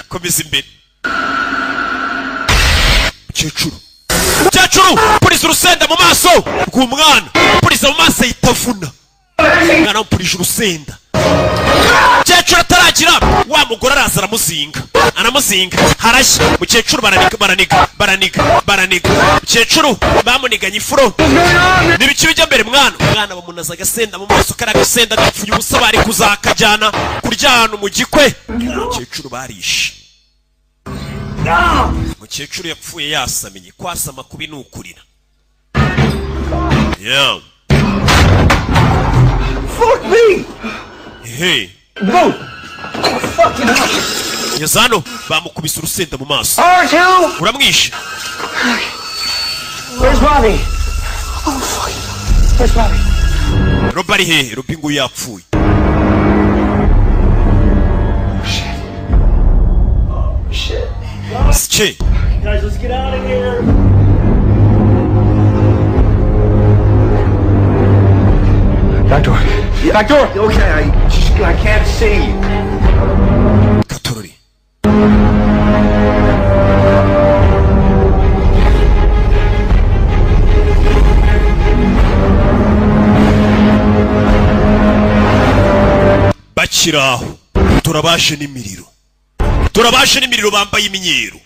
komeza imbere. Mukecuru, mukecuru, puriza urusenda mu maso rw'umwana, puriza mu maso, ahita avuna umwana. Amupurije urusenda, mukecuru ataragira, wa mugore araza aramuzinga, aramuzinga, harashya. Mukecuru baraniga, baraniga, baraniga, baraniga. Mukecuru bamuniganye ifuro. N'ibiki bijya mbere mwana? Umwana bamunaza agasenda mu maso, kariya agasenda gapfuye ubusa, bari kuzakajyana kurya ahantu mu gikwe. Mukecuru barishe. Mukecuru yapfuye yasamenye. Kwasama kubi ni ukurira. Yeah. Fuck me! Hey. Move! Fucking hell. Ngeze hano bamukubise urusenda mu maso. R2! Uramwishe. Where's Bobby? Oh, fuck. Where's Bobby? Robi ari hehe? Robi nguyu yapfuye. Shit. Sike. Guys, let's get out of here. Back door. Back door. Okay, I can't see. Katorori. Bakiri aho, turabashe n'imiriro, turabashe n'imiriro, bambaye imyeru.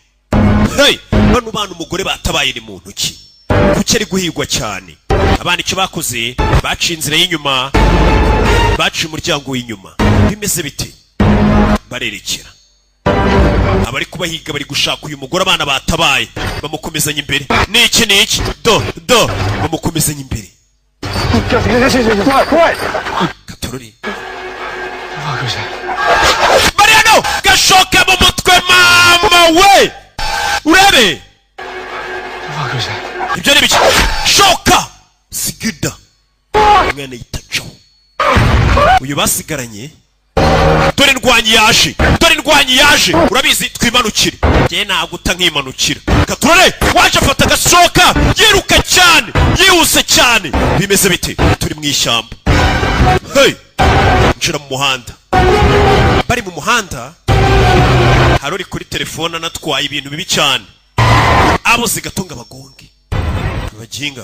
Hey, bano bana umugore batabaye ni mu ntoki, kuki ari guhigwa cyane? Abana icyo bakoze, baciye inzira y'inyuma, baciye umuryango w'inyuma. Bimeze bite? Barerekera abari kubahiga, bari gushaka uyu mugore abana batabaye, bamukomezanya imbere. Niki niki? Do do, bamukomezanya imbere. What? Katorori. Mariano gashoka mu mutwe, mama we, urebe ibyo ni biki? Shoka sigida, umwana yitacaho uyu basigaranye. Dore ndwanyi yaje, dore ndwanyi yaje, urabizi twimanukire, njye naguta nkimanukira. Katurore waje afata agashoka, yiruka cyane, yihuse cyane. Bimeze bite? Turi mu ishyamba. Hey, nshira mu muhanda. Bari mu muhanda, hari uri kuri telefone anatwaye ibintu bibi cyane, abuze gato ngo abagonge. Baginga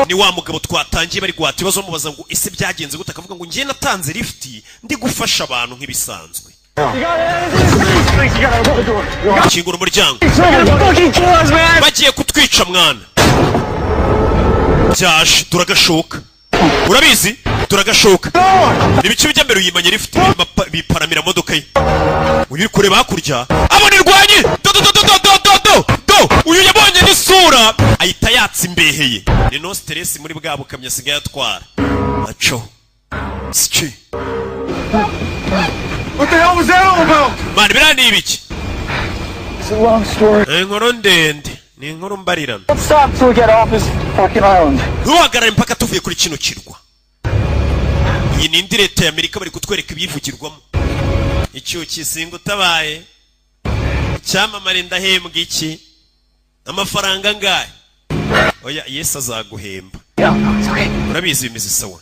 ni wa mugabo twatangiye bari guhata ibibazo, bamubaza ngo ese byagenze gute, akavuga ngo njye natanze lift ndi gufasha abantu nk'ibisanzwe. Kingura umuryango, bagiye kutwica mwana. Byaje, turagashoka, urabizi turagashoka. Ibice bijya mbere uyimanye lift biparamira modoka ye. Uyu uri kureba hakurya abona irwanyi, do do do do do do do do. Uyu yabonye n'isura ahita yatsa imbeheye. Ni no stress muri bwa bukamyo asigaye atwara. Aco sici. What the hell was that all about? Man, biriya ni ibiki? It's a long story. Ni inkuru ndende, ni inkuru mbarirano. Don't stop till we get off this fucking island. Ntuhagarare mpaka tuvuye kuri kino kirwa. Iyi ni indi leta ya Amerika, bari kutwereka ibivugirwamo. Icyuki singa utabaye icyamamare, ndahembwa iki? Amafaranga angahe? Oya, Yesu azaguhemba. Urabizi bimeze sawa.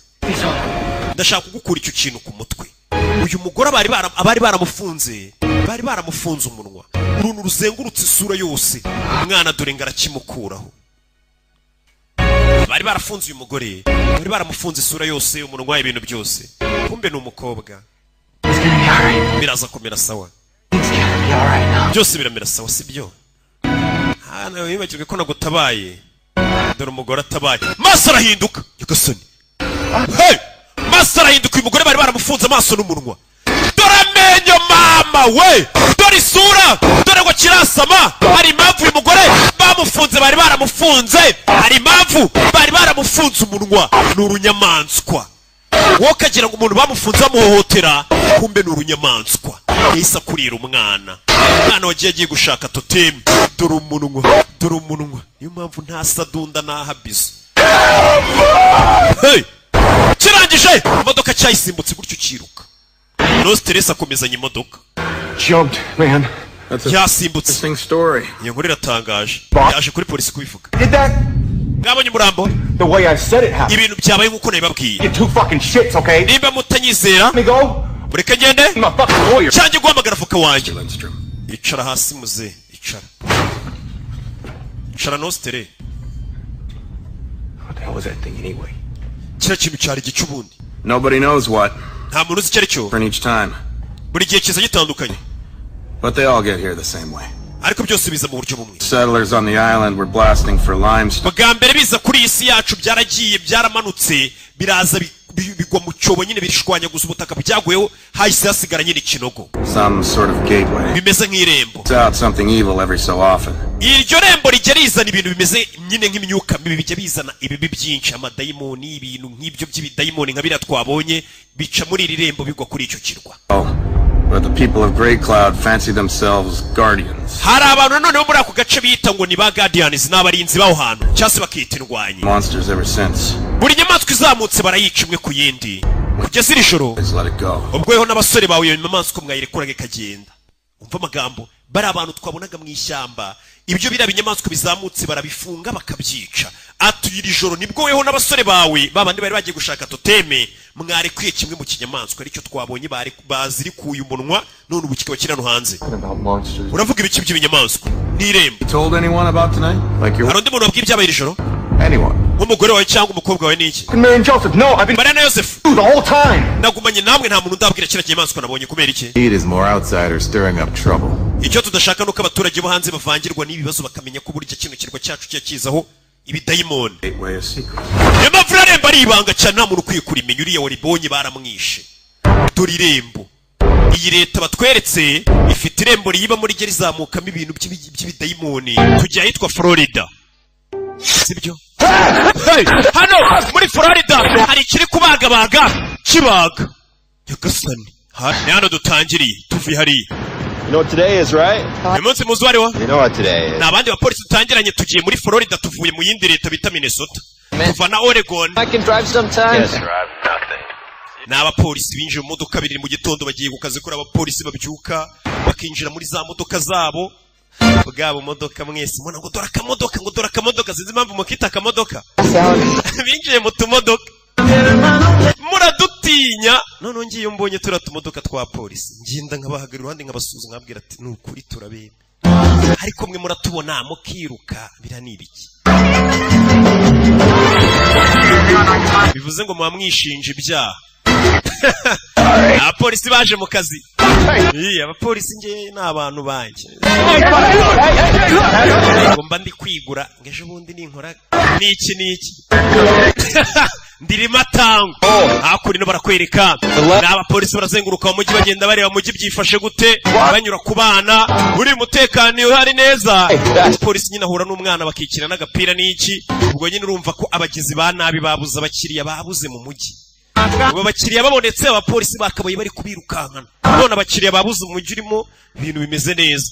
Ndashaka kugukura icyo kintu ku mutwe. Uyu mugore abari baramufunze, bari baramufunze umunwa, uruntu ruzengurutse isura yose. Umwana dore ngo arakimukuraho. Bari barafunze uyu mugore, bari baramufunze isura yose, umunwa, ibintu byose. Kumbe ni umukobwa. Biraza kumera sawa, byose biramera sawa, sibyo? Hano wibagirwe ko nagutabaye. Dore umugore atabaye, maso arahinduka. Nyagasani, hey! Maso arahinduka. Uyu mugore bari baramufunze amaso n'umunwa. Dore amenyo, mama we, dore isura, dore ngo kirasama. Hari impamvu uyu mugore bamufunze, bari baramufunze, hari impamvu bari baramufunze umunwa. Ni urunyamaswa. Wowe ukagira ngo umuntu bamufunze bamuhohotera, kumbe ni urunyamaswa. Yahise akurira umwana, umwana wagiye agiye gushaka totemu. Dore umunwa, dore umunwa. Niyo mpamvu nta sadunda n'ahabizo. Hey! Kirangije imodoka cyayisimbutse gutyo kiruka. No stress, akomezanya imodoka. Jumped, man. Yasimbutse. Interesting story. Iyo nkuru iratangaje. Yaje kuri polisi kubivuga. Did that Mwabonye umurambo? the way I said it happened. Ibintu byabaye nk'uko nabibabwiye. You two fucking shits, okay? Nimba mutanyizera, Let me go. mureke ngende I'm a fucking lawyer. cyangwa guhamagara avoka wanjye. Icara hasi muze, icara, icara. No stress. What the hell was that thing anyway? Kiriya kintu cyari igice ubundi? Nobody knows what. Nta muntu uzi icyo ari cyo. Different each time. Buri gihe kiza gitandukanye. But they all get here the same way. Ariko byose biza mu buryo bumwe. Settlers on the island were blasting for limestone. Bwa mbere biza kuri iyi si yacu, byaragiye, byaramanutse, biraza bigwa mu cyobo nyine, birishwanyaguza ubutaka. Byaguyeho hahise hasigara nyine ikinogo. Some sort of gateway. Bimeze nk'irembo. It's out something evil every so often. Iryo rembo rijya rizana ibintu bimeze nyine nk'imyuka mibi, bijya bizana ibibi byinshi, amadayimoni, ibintu nk'ibyo by'ibidayimoni nka biriya twabonye bica muri iri rembo bigwa kuri icyo kirwa. Oh, but the people of Grey Cloud fancy themselves guardians. Hari abantu nanone bo muri ako gace bita ngo ni ba guardians, ni abarinzi b'aho hantu, cyangwa se bakita indwanyi. Monsters ever since. Buri nyamaswa izamutse barayica imwe ku yindi kugeza iri joro. Just let it go. Ubwo weho n'abasore bawe iyo nyamaswa mwayirekuraga ikagenda. Umva amagambo, Bari abantu twabonaga mu ishyamba, ibyo biriya binyamaswa bizamutse barabifunga bakabyica. Atuye iri joro nibwo weho n'abasore bawe babandi bari bagiye gushaka toteme mwarekuye kimwe mu kinyamaswa, aricyo twabonye bazirikuye umunwa, none ubu kikaba kiri hano hanze. About monsters. Uravuga ibiki by'ibinyamaswa n'irembo? Told anyone about tonight? Like your Hari undi muntu wabwiye ibyabaye iri joro? Anyone? Nk'umugore wawe cyangwa umukobwa wawe n'iki? Mary and Joseph. No, I've been Mariya na Yosefu. the whole time. Nagumanye namwe, nta muntu ndabwira kiriya kinyamaswa nabonye. Kubera iki? Need is more outsiders stirring up trouble. Icyo tudashaka ni uko abaturage bo hanze bavangirwa n'ibibazo, bakamenya ko burya kino kirwa cyacu kiba kizaho ibidayimoni. Gateway a secret. Niyo mpamvu irarembo ari ibanga cyane, nta muntu ukwiye kurimenya. Uriya waribonye baramwishe. Dore irembo iyi leta batweretse ifite, irembo riyibamo rijya rizamukamo ibintu by'ibidayimoni. Tujya ahitwa Florida, sibyo? Hey! Hano muri Florida hari ikiri kubagabaga kibaga. Nyagasani, ni hano dutangiriye tuvuye hariya. You know what today is, right? Uyu munsi muzi uwo ari wo? You know what today is. Ni abandi bapolisi dutangiranye. Tugiye muri Florida, tuvuye mu yindi leta bita Minnesota, tuva na Oregon. I can drive sometimes. Drive nothing. Ni abapolisi binjiye mu modoka 2 mu gitondo, bagiye ku kazi. Kuri abapolisi babyuka bakinjira muri za modoka zabo, bwabo modoka mwese mbona ngo dore akamodoka, ngo dore akamodoka, sinzi impamvu mukita akamodoka. Binjiye mu tumodoka, muradutinya. None ngiye mbonye turiya tumodoka twa polisi, ngenda nkabahagarara iruhande, nkabasuhuza, nkabwira ati: "Ni ukuri turabeba, ariko mwe muratubona mukiruka." Biriya ni ibiki? Bivuze ngo muba mwishinja ibyaha. Abapolisi baje mu kazi. Ii, abapolisi nge ni abantu banjye, ngo mba ndi kwigura ngo ejo bundi ninkora n'iki n'iki ndirimo atango. Hakurino barakwereka ni abapolisi barazenguruka mu mujyi, bagenda bareba mu mujyi byifashe gute, banyura ku bana, uri umutekano uhari neza. Polisi nyine ahura n'umwana bakikira n'agapira n'iki. Ubwo nyine urumva ko abagizi ba nabi babuze abakiriya, babuze mu mujyi. Ubu abakiriya babonetse, abapolisi bakabaye bari kubirukankana. None abakiriya babuze, umujyi urimo ibintu bimeze neza,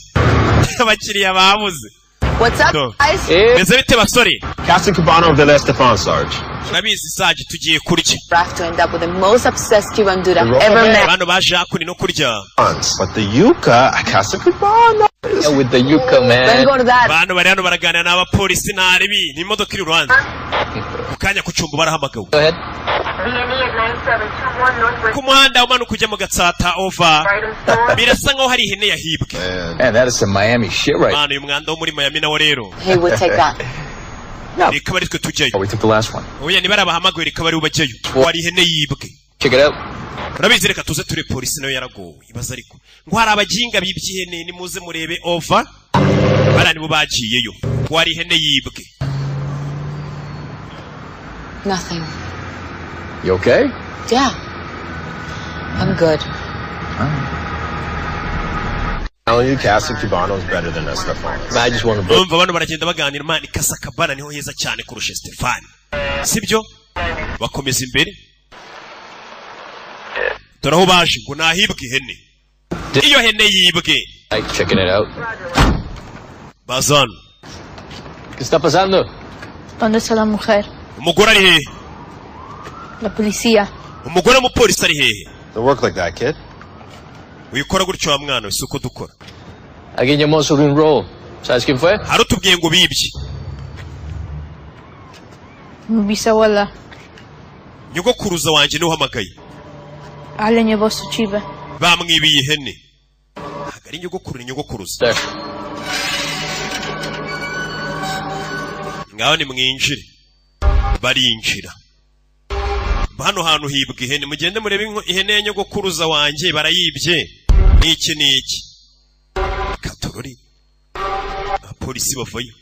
abakiriya babuze. What's up, No. guys? Meze bite basore? Captain Cubano of the Estefan, Sarge. Urabizi Sarge, tugiye kurya. Rough to end up with the most obsessed Cuban dude I've ever met. Bano baje hakuno no kurya. But the yuca, Casa Cubano. Yeah, with the yuca, man. Let's go to that. Bano bari hano baraganira n'abapolisi, ntaribi ni imodoka iri iruhande. Mu kanya ku cyumba barahamagawe ku muhanda umanuka ujya mu Gatsata, over. Birasa nkaho hari ihene yahibwe. Man, that is some Miami shit right. Mwana, uyu mwanda wo muri Miami nawo rero. He would take that. Reka bari twe tujyayo. Oh, we took the last one. Oya, niba ari abahamagawe, reka bari bajyayo, wari ihene yibwe. Check it out. Urabizi, reka tuze ture. Polisi nayo yaragowe, ibaza ariko ngo hari abaginga bibye ihene, nimuze murebe, over. Bariya nibo bagiyeyo, wari ihene yibwe. Nothing. You okay? Yeah. I'm good. Telling you, Casa Cubano is better than Estefan. I just want to. Urumva bano baragenda baganira. Imana, Kasakabana niho heza cyane kurusha Stefani, sibyo? Bakomeza imbere, dore aho baje ngo nahibwe ihene. Iyo hene yibwe. Like checking it out. Baza hano. ¿Qué está pasando? ¿Dónde está la mujer? Umugore ari hehe? La policía. Umugore w'umupolisi ari hehe? Don't work like that, kid. Wikora gutyo wa mwana we, si uko dukora. Alguien llamó sobre un robo. ¿Sabes quién fue? Hari utubwiye ngo bibye. Mi bisabuela. Nyogokuruza wanjye niwe uhamagaye. Alguien llevó su chiva. Bamwibiye ihene. Ntabwo ari nyogokuru, ni nyogokuruza. Ngaho nimwinjire. Barinjira. Hano hantu hibwa ihene, mugende murebe ihene ya nyogokuruza wanjye barayibye, n'iki n'iki katorori. Abapolisi bavayo.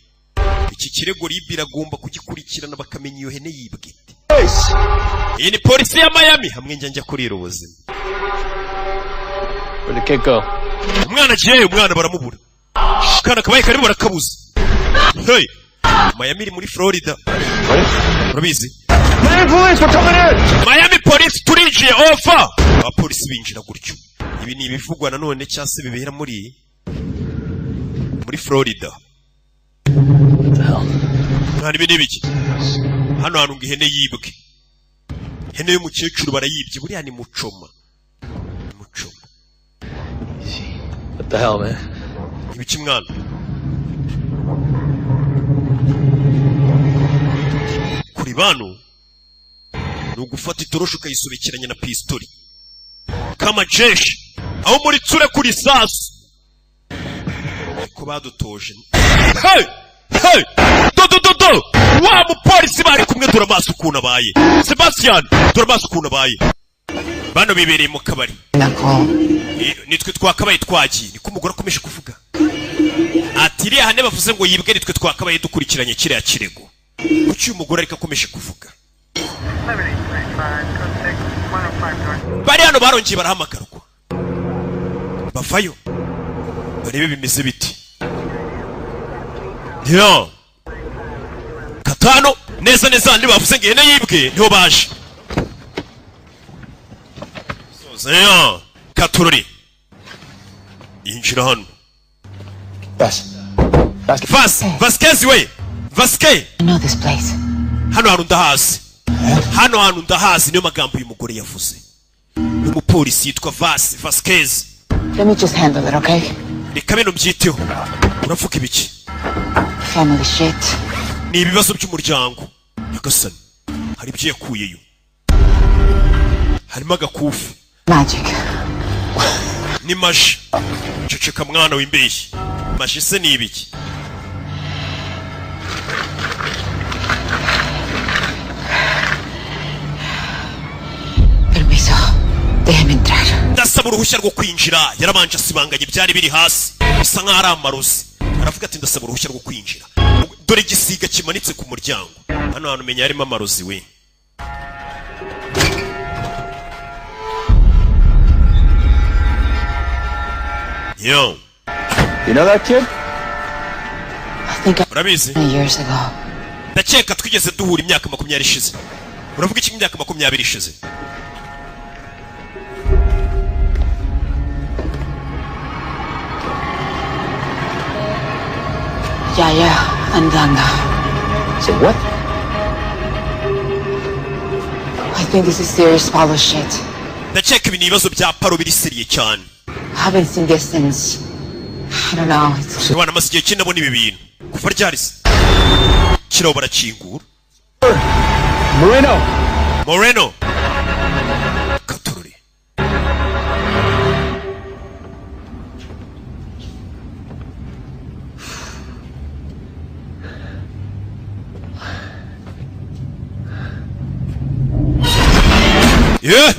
Iki kirego RIB iragomba kugikurikirana, bakamenya iyo hene yibwe ite. Iyi ni polisi ya Miami, hamwe njya kurira ubuzima. Where'd the kid go? Umwana agiyeyo, umwana baramubura. Akana kabaye karimo barakabuza. Hey! Miami iri muri Florida, urabizi. Miami police, we're coming in! Miami police, turinjiye, over. Abapolisi binjira gutyo. Ibi ni ibivugwa nanone cyangwa se bibera muri Florida. Mwana, ibi ni ibiki hano hantu? Ngo ihene yibwe, ihene y'umukecuru barayibye. Buriya ni mucoma, mucoma. What the hell, man? Ibiki mwana? Kuri bano ni ugufata itoroshi ukayisobekeranya na pistori kamajeshi aho muri tsure kuri sasu ko badutoje. Hey! Hey! Do do do do! Wa mupolisi bari kumwe, dore amaso ukuntu abaye. Sebastian, dore amaso ukuntu abaye. Bano bibereye mu kabari. Nitwe twakabaye twagiye, niko umugore akomeje kuvuga. Ati iriya hane bavuze ngo yibwe, nitwe twakabaye dukurikiranye kiriya kirego. Kuki uyu mugore ariko akomeje kuvuga? Bari hano barongeye barahamagarwa, bavayo barebe bimeze biti. Yo katano neza neza andi bavuze ngo ihene yibwe niho baje. Sozeyo katururi yinjira hano. Vas Vasquez we Vasquez. I know this place. Hano hantu ndahazi, hano hantu ndahazi. Niyo magambo uyu mugore yavuze. Ni umupolisi yitwa Vas Vasquez. Let me just handle it, okay? Reka bino mbyiteho. Uravuga ibiki? Family shit. Ni ibibazo by'umuryango. Nyagasani, hari ibyo yakuyeyo, harimo agakufi. Magic. Ni maji. Ceceka mwana w'imbeshyi. Maji se ni ibiki? Permiso. Déjeme entrar. Ndasaba uruhushya rwo kwinjira. Yarabanje asibanganya ibyari biri hasi bisa nkaho ari amarozi. Aravuga ati ndasaba uruhushya rwo kwinjira. Dore igisiga kimanitse ku muryango. Hano hantu umenya harimo amarozi we. Yo. You know that kid? I think I Urabizi? years ago. Ndakeka twigeze duhura imyaka 20 ishize. Uravuga iki imyaka 20 ishize? Yaya Andanga. So what? I think this is serious follow shit. Ndakeka ibi ni ibibazo bya paro biri seriye cyane. I haven't seen this since, I don't know. It's Abana amaze igihe kinini abona ibi bintu. Kuva ryari se? Kiraho barakingura. Moreno. Moreno. Katururi. Yeah.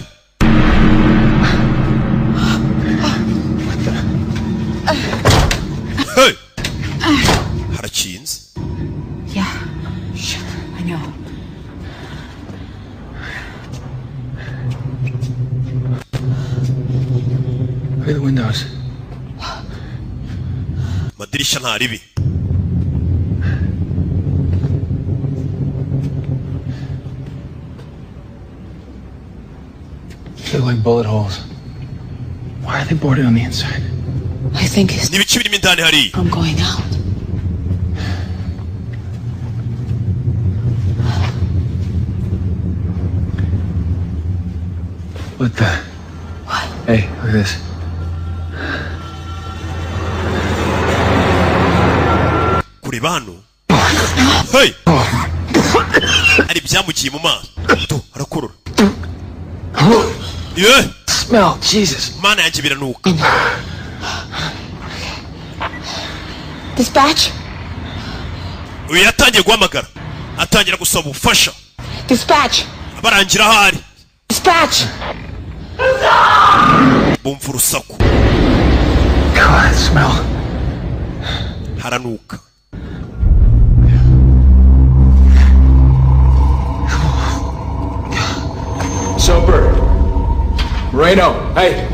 Hey. Harakinze. Yeah. Shit, I know. Look at the windows. Amadirishya ntaribi. They look like bullet holes. Why are they boarded on the inside? I think it's Ni ibiki birimo indani hariya? from going out. What the? What? Hey, look at this. Kureba hano. Hey! Hari ibyamugiye mu maso. Do, arakorora. Yeah! Smell, Jesus. Mana yanjye biranuka. Dispatch? Uyu yatangiye guhamagara. Atangira gusaba ubufasha. Dispatch! Abarangira aho ari. Dispatch! Bumva urusaku. God, that smell. Haranuka. Soper. Moreno, hey.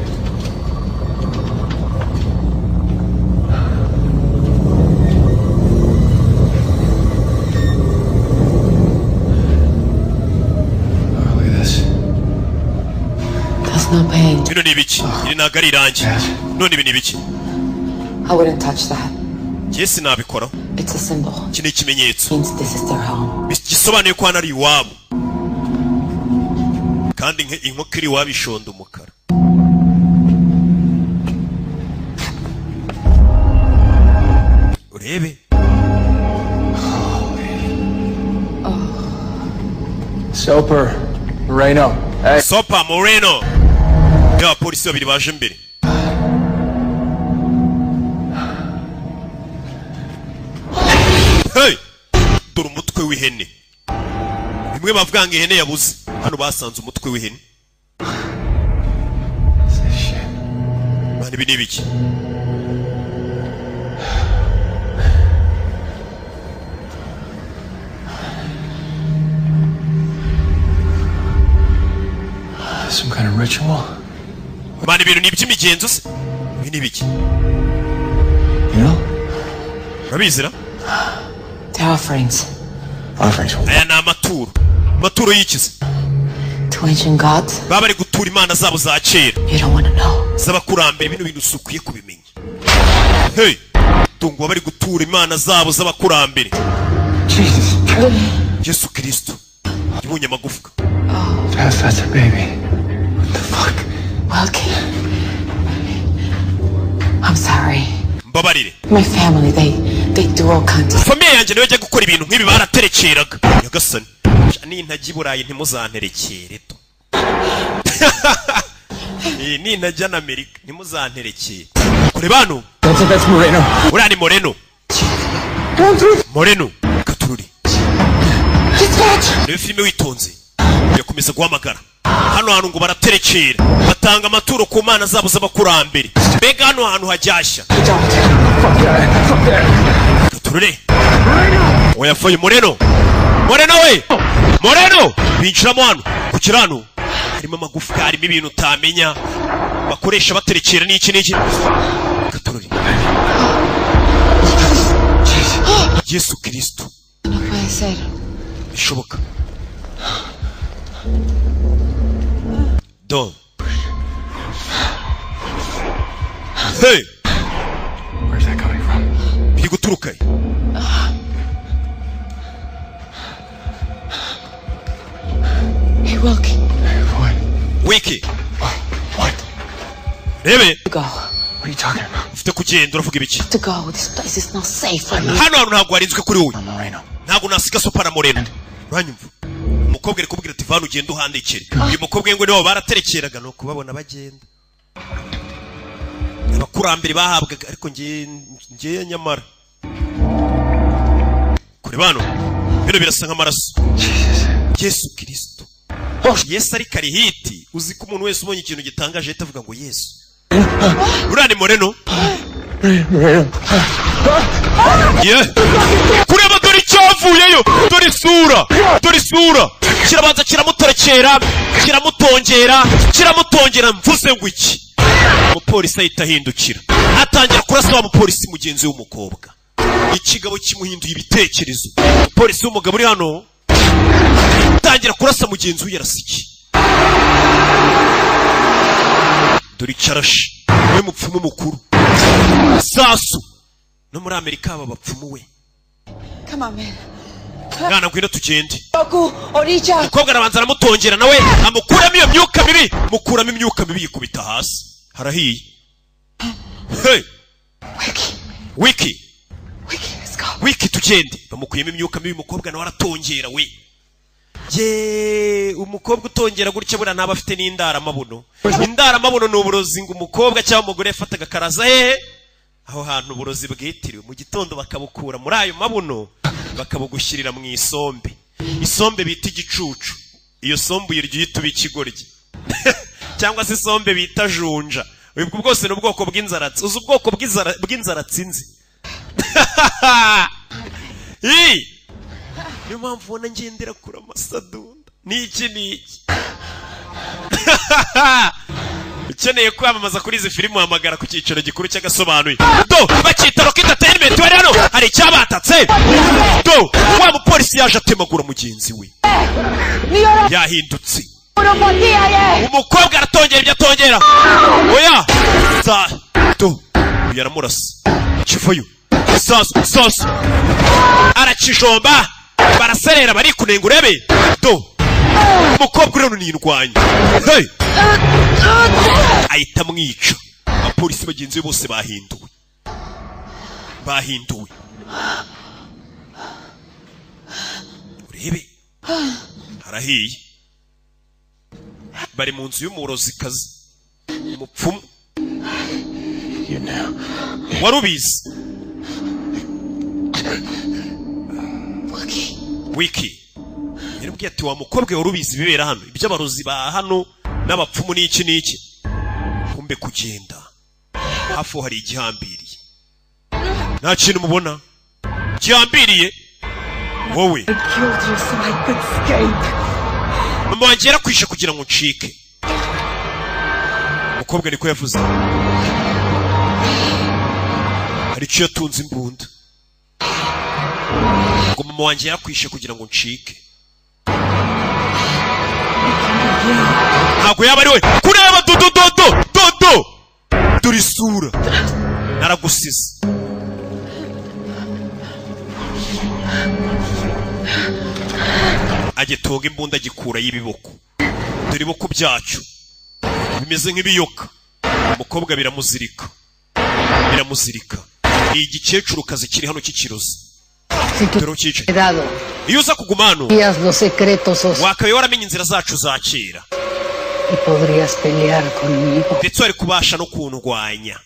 Oh, look at this. That's not paint. Bino ni ibiki? Iri ntabwo ari irangi. None ibi ni ibiki? I wouldn't touch that. Njye sinabikora. It's a symbol. Iki ni ikimenyetso. Means this is their home. Gisobanuye ko hano ari iwabo. Kandi inkoko iri iwabo ishonda umukara. Rebe. Soper Moreno. Hey. Sopa Moreno. Ya polisi babiri baje mbere. Hey! Dore umutwe w'ihene. Bimwe bavuga ngo ihene yabuze. Hano basanze umutwe w'ihene. Mani ibi ni ibiki? Some kind of ritual? Mani ibintu ni iby'imigenzo se? Ibi ni ibiki? You know? Urabizira? They're offerings. Offerings. Aya ni amaturo. Amaturo y'ikize. To ancient gods. Baba bari gutura imana zabo za kera. You don't want to know. Z'abakurambere, bino bintu usukwiye kubimenya. Hey! Tungo bari gutura imana zabo z'abakurambere. Jesus. Yesu Kristo. Yibonye amagufwa. That's a baby. What the fuck? Wilkie. I'm sorry. Mbabarire. My family, they do all kinds of... Famille yanjye niyo ijya gukora ibintu nk'ibi baraterekeraga. Nyagasani. Nintajya i Burayi ntimuzanterekere to. Nintajya na Amerika ntimuzanterekere. Kure bano. That's Moreno. Uriya ni Moreno. Moreno. Katururi. Reba filime witonze. Yakomeza guhamagara. Hano hantu ngo baraterekera. Batanga amaturo ku mana zabo z'abakurambere. Mbega hano hantu hajyashya. Katururi. Oya foye Moreno. Moreno we! Moreno! Binjiramo hano. Ku kirano. Harimo amagufwa, harimo ibintu utamenya. Bakoresha baterekera n'iki n'iki. Katururi. Yesu Kristo. No puede ser. Bishoboka. Don. Hey! Where's that coming from? Biri guturuka he? Hey, Wilkie. What? Wiki. What? Rebe. Go. What are you talking about? Ufite kugenda uravuga ibiki? To go. This place is not safe for you. Hano hantu ntabwo harinzwe kuri wowe. Moreno. Ntabwo nasiga Sopa na Moreno. Uranyumva? Umukobwa ari kubwira ati vana ugende uhandikire. Uyu mukobwa ngo nibo baraterekeraga no kubabona bagenda. Abakurambere bahabwaga ariko ngiye nyamara. Kure bano. Bino birasa nk'amaraso. Yesu Kristo. Yesu ari karihiti. Uzi ko umuntu wese ubonye ikintu gitangaje ahita avuga ngo Yesu. Uriya ni Moreno. Yeah. Kureba dore icyavuyeyo, dore isura, dore isura. Kirabanza kiramutorekera, kiramutongera, kiramutongera. Mvuze ngo iki? Umupolisi ahita ahindukira, atangira kurasa wa mupolisi mugenzi w'umukobwa. Ikigabo kimuhinduye ibitekerezo. Umupolisi w'umugabo uri hano atangira kurasa mugenzi we yarasiki. Dore icyarashi, we mupfumu mukuru. Sasu. No muri Amerika aba bapfumu we. Come on, man. Mwana ngwino tugende. Oku, Oricha. Umukobwa arabanza aramutongera nawe amukuramo iyo myuka mibi, mukuramo imyuka mibi yikubita hasi. Harahiye. Hey! Wiki. Wiki, let's go. Wiki tugende. Bamukuyemo imyuka mibi, umukobwa nawe aratongera we. Ye, umukobwa utongera gutya buriya ntaba afite n'indaramabuno. Indaramabuno ni uburozi ngo umukobwa cyangwa umugore yafataga akaraza hehe? Aho hantu uburozi bwitiriwe mu gitondo bakabukura muri ayo mabuno bakabugushyirira mu isombe. Isombe bita igicucu. Iyo sombe uyirya uhita uba ikigoryi. Cyangwa se isombe bita junja. Ubwo bwose ni ubwoko bw'inzaratsi. Uzi ubwoko bw'inzaratsi nzi? Niyo mpamvu ubona ngendera kure amasadunda. Niki niki. Ukeneye kwamamaza kuri izi filime uhamagara ku cyicaro gikuru cy'agasobanuye. Do bakita Rock Entertainment bari hano hari icyabatatse. Do wa mupolisi yaje atemagura mugenzi we. Yahindutse. Umukobwa aratongera ibyo atongera. Oya. Sa do yaramurasa. Kivayo. Sasu sasu. Arakijomba. Baraserera bari kunenga urebe. Do umukobwa uri ni indwanyi. Hey! Ahita amwica. Abapolisi bagenzi be bose bahinduwe. Bahinduwe. Urebe harahiye, bari mu nzu y'umurozikazi, umupfumu. You know. Wari ubizi? Wiki yarabwiye ati: "Wa mukobwa, wari ubizi ibibera hano, iby'abarozi ba hano n'abapfumu n'iki n'iki?" Kumbe kugenda hafi aho hari igihambiriye, nta kintu mubona gihambiriye wowe. I killed you so I could escape. Mama wanjye yarakwishe kugira ngo ncike. Umukobwa niko yavuze. Hari icyo yatunze, imbunda, ngo mama wanjye yarakwishe kugira ngo ncike. Ntabwo yaba ari we. Kureba dodododo dodo, dore isura, naragusize. Agitunga imbunda, agikura y'ibiboko. Dore iboko byacu bimeze nk'ibiyoka. Umukobwa biramuzirika, biramuzirika. Ni igikecuru kazi kiri hano cy'ikirozi. Si tú Dore ucyicaye. quedado, Iyo uza kuguma hano, sabías los secretos wakabaye waramenye inzira zacu za kera y podrías pelear conmigo. ndetse wari kubasha no kundwanya,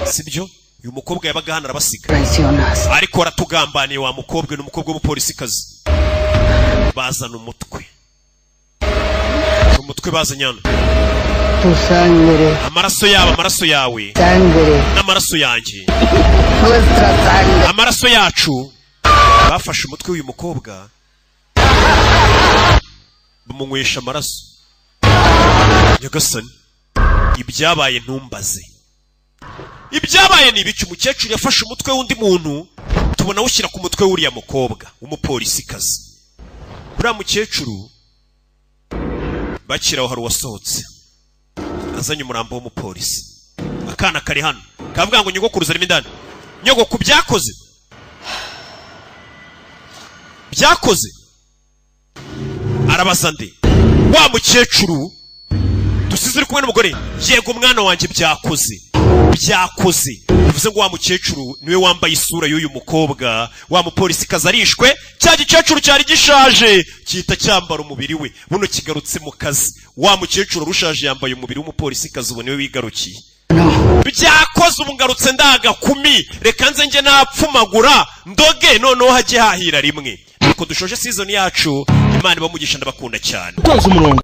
sibyo? Uyu mukobwa yabaga hano arabasiga. Traicionas. Ariko waratugambaniye wa mukobwa. Ni umukobwa w'umupolisikazi. Bazana umutwe, umutwe bazanye hano. Tu sangre, Amaraso yabo, amaraso yawe sangre, n'amaraso yanjye, nuestra sangre. amaraso yacu. Bafashe umutwe w'uyu mukobwa bamunywesha amaraso. Nyagasani, ibyabaye ntumbaze, ibyabaye ni ibiki? Umukecuru yafashe umutwe w'undi muntu, tubona awushyira ku mutwe w'uriya mukobwa w'umupolisikazi. Uriya mukecuru bakiraho, hari uwasohotse azanye umurambo w'umupolisi. Akana kari hano kavuga ngo nyogokuruza arimo indani. Nyogoku, byakoze, byakoze. Arabaza nde? Wa mukecuru dusize uri kumwe n'umugore. Yego mwana wanjye, byakoze, byakoze. Bivuze ngo wa mukecuru niwe wambaye isura y'uyu mukobwa. Wa mupolisi kazi arishwe, cya gikecuru cyari gishaje gihita cyambara umubiri we. Buno kigarutse mu kazi. Wa mukecuru warushaje yambaye umubiri w'umupolisi kazi, ubu niwe wigarukiye. Byakoze, ubu ngarutse ndagakumi, reka nze njye napfumagura ndoge, noneho hajye hahira rimwe. Nuko dushoje season yacu. Imana ibamugisha, ndabakunda cyane. Utonze umurongo.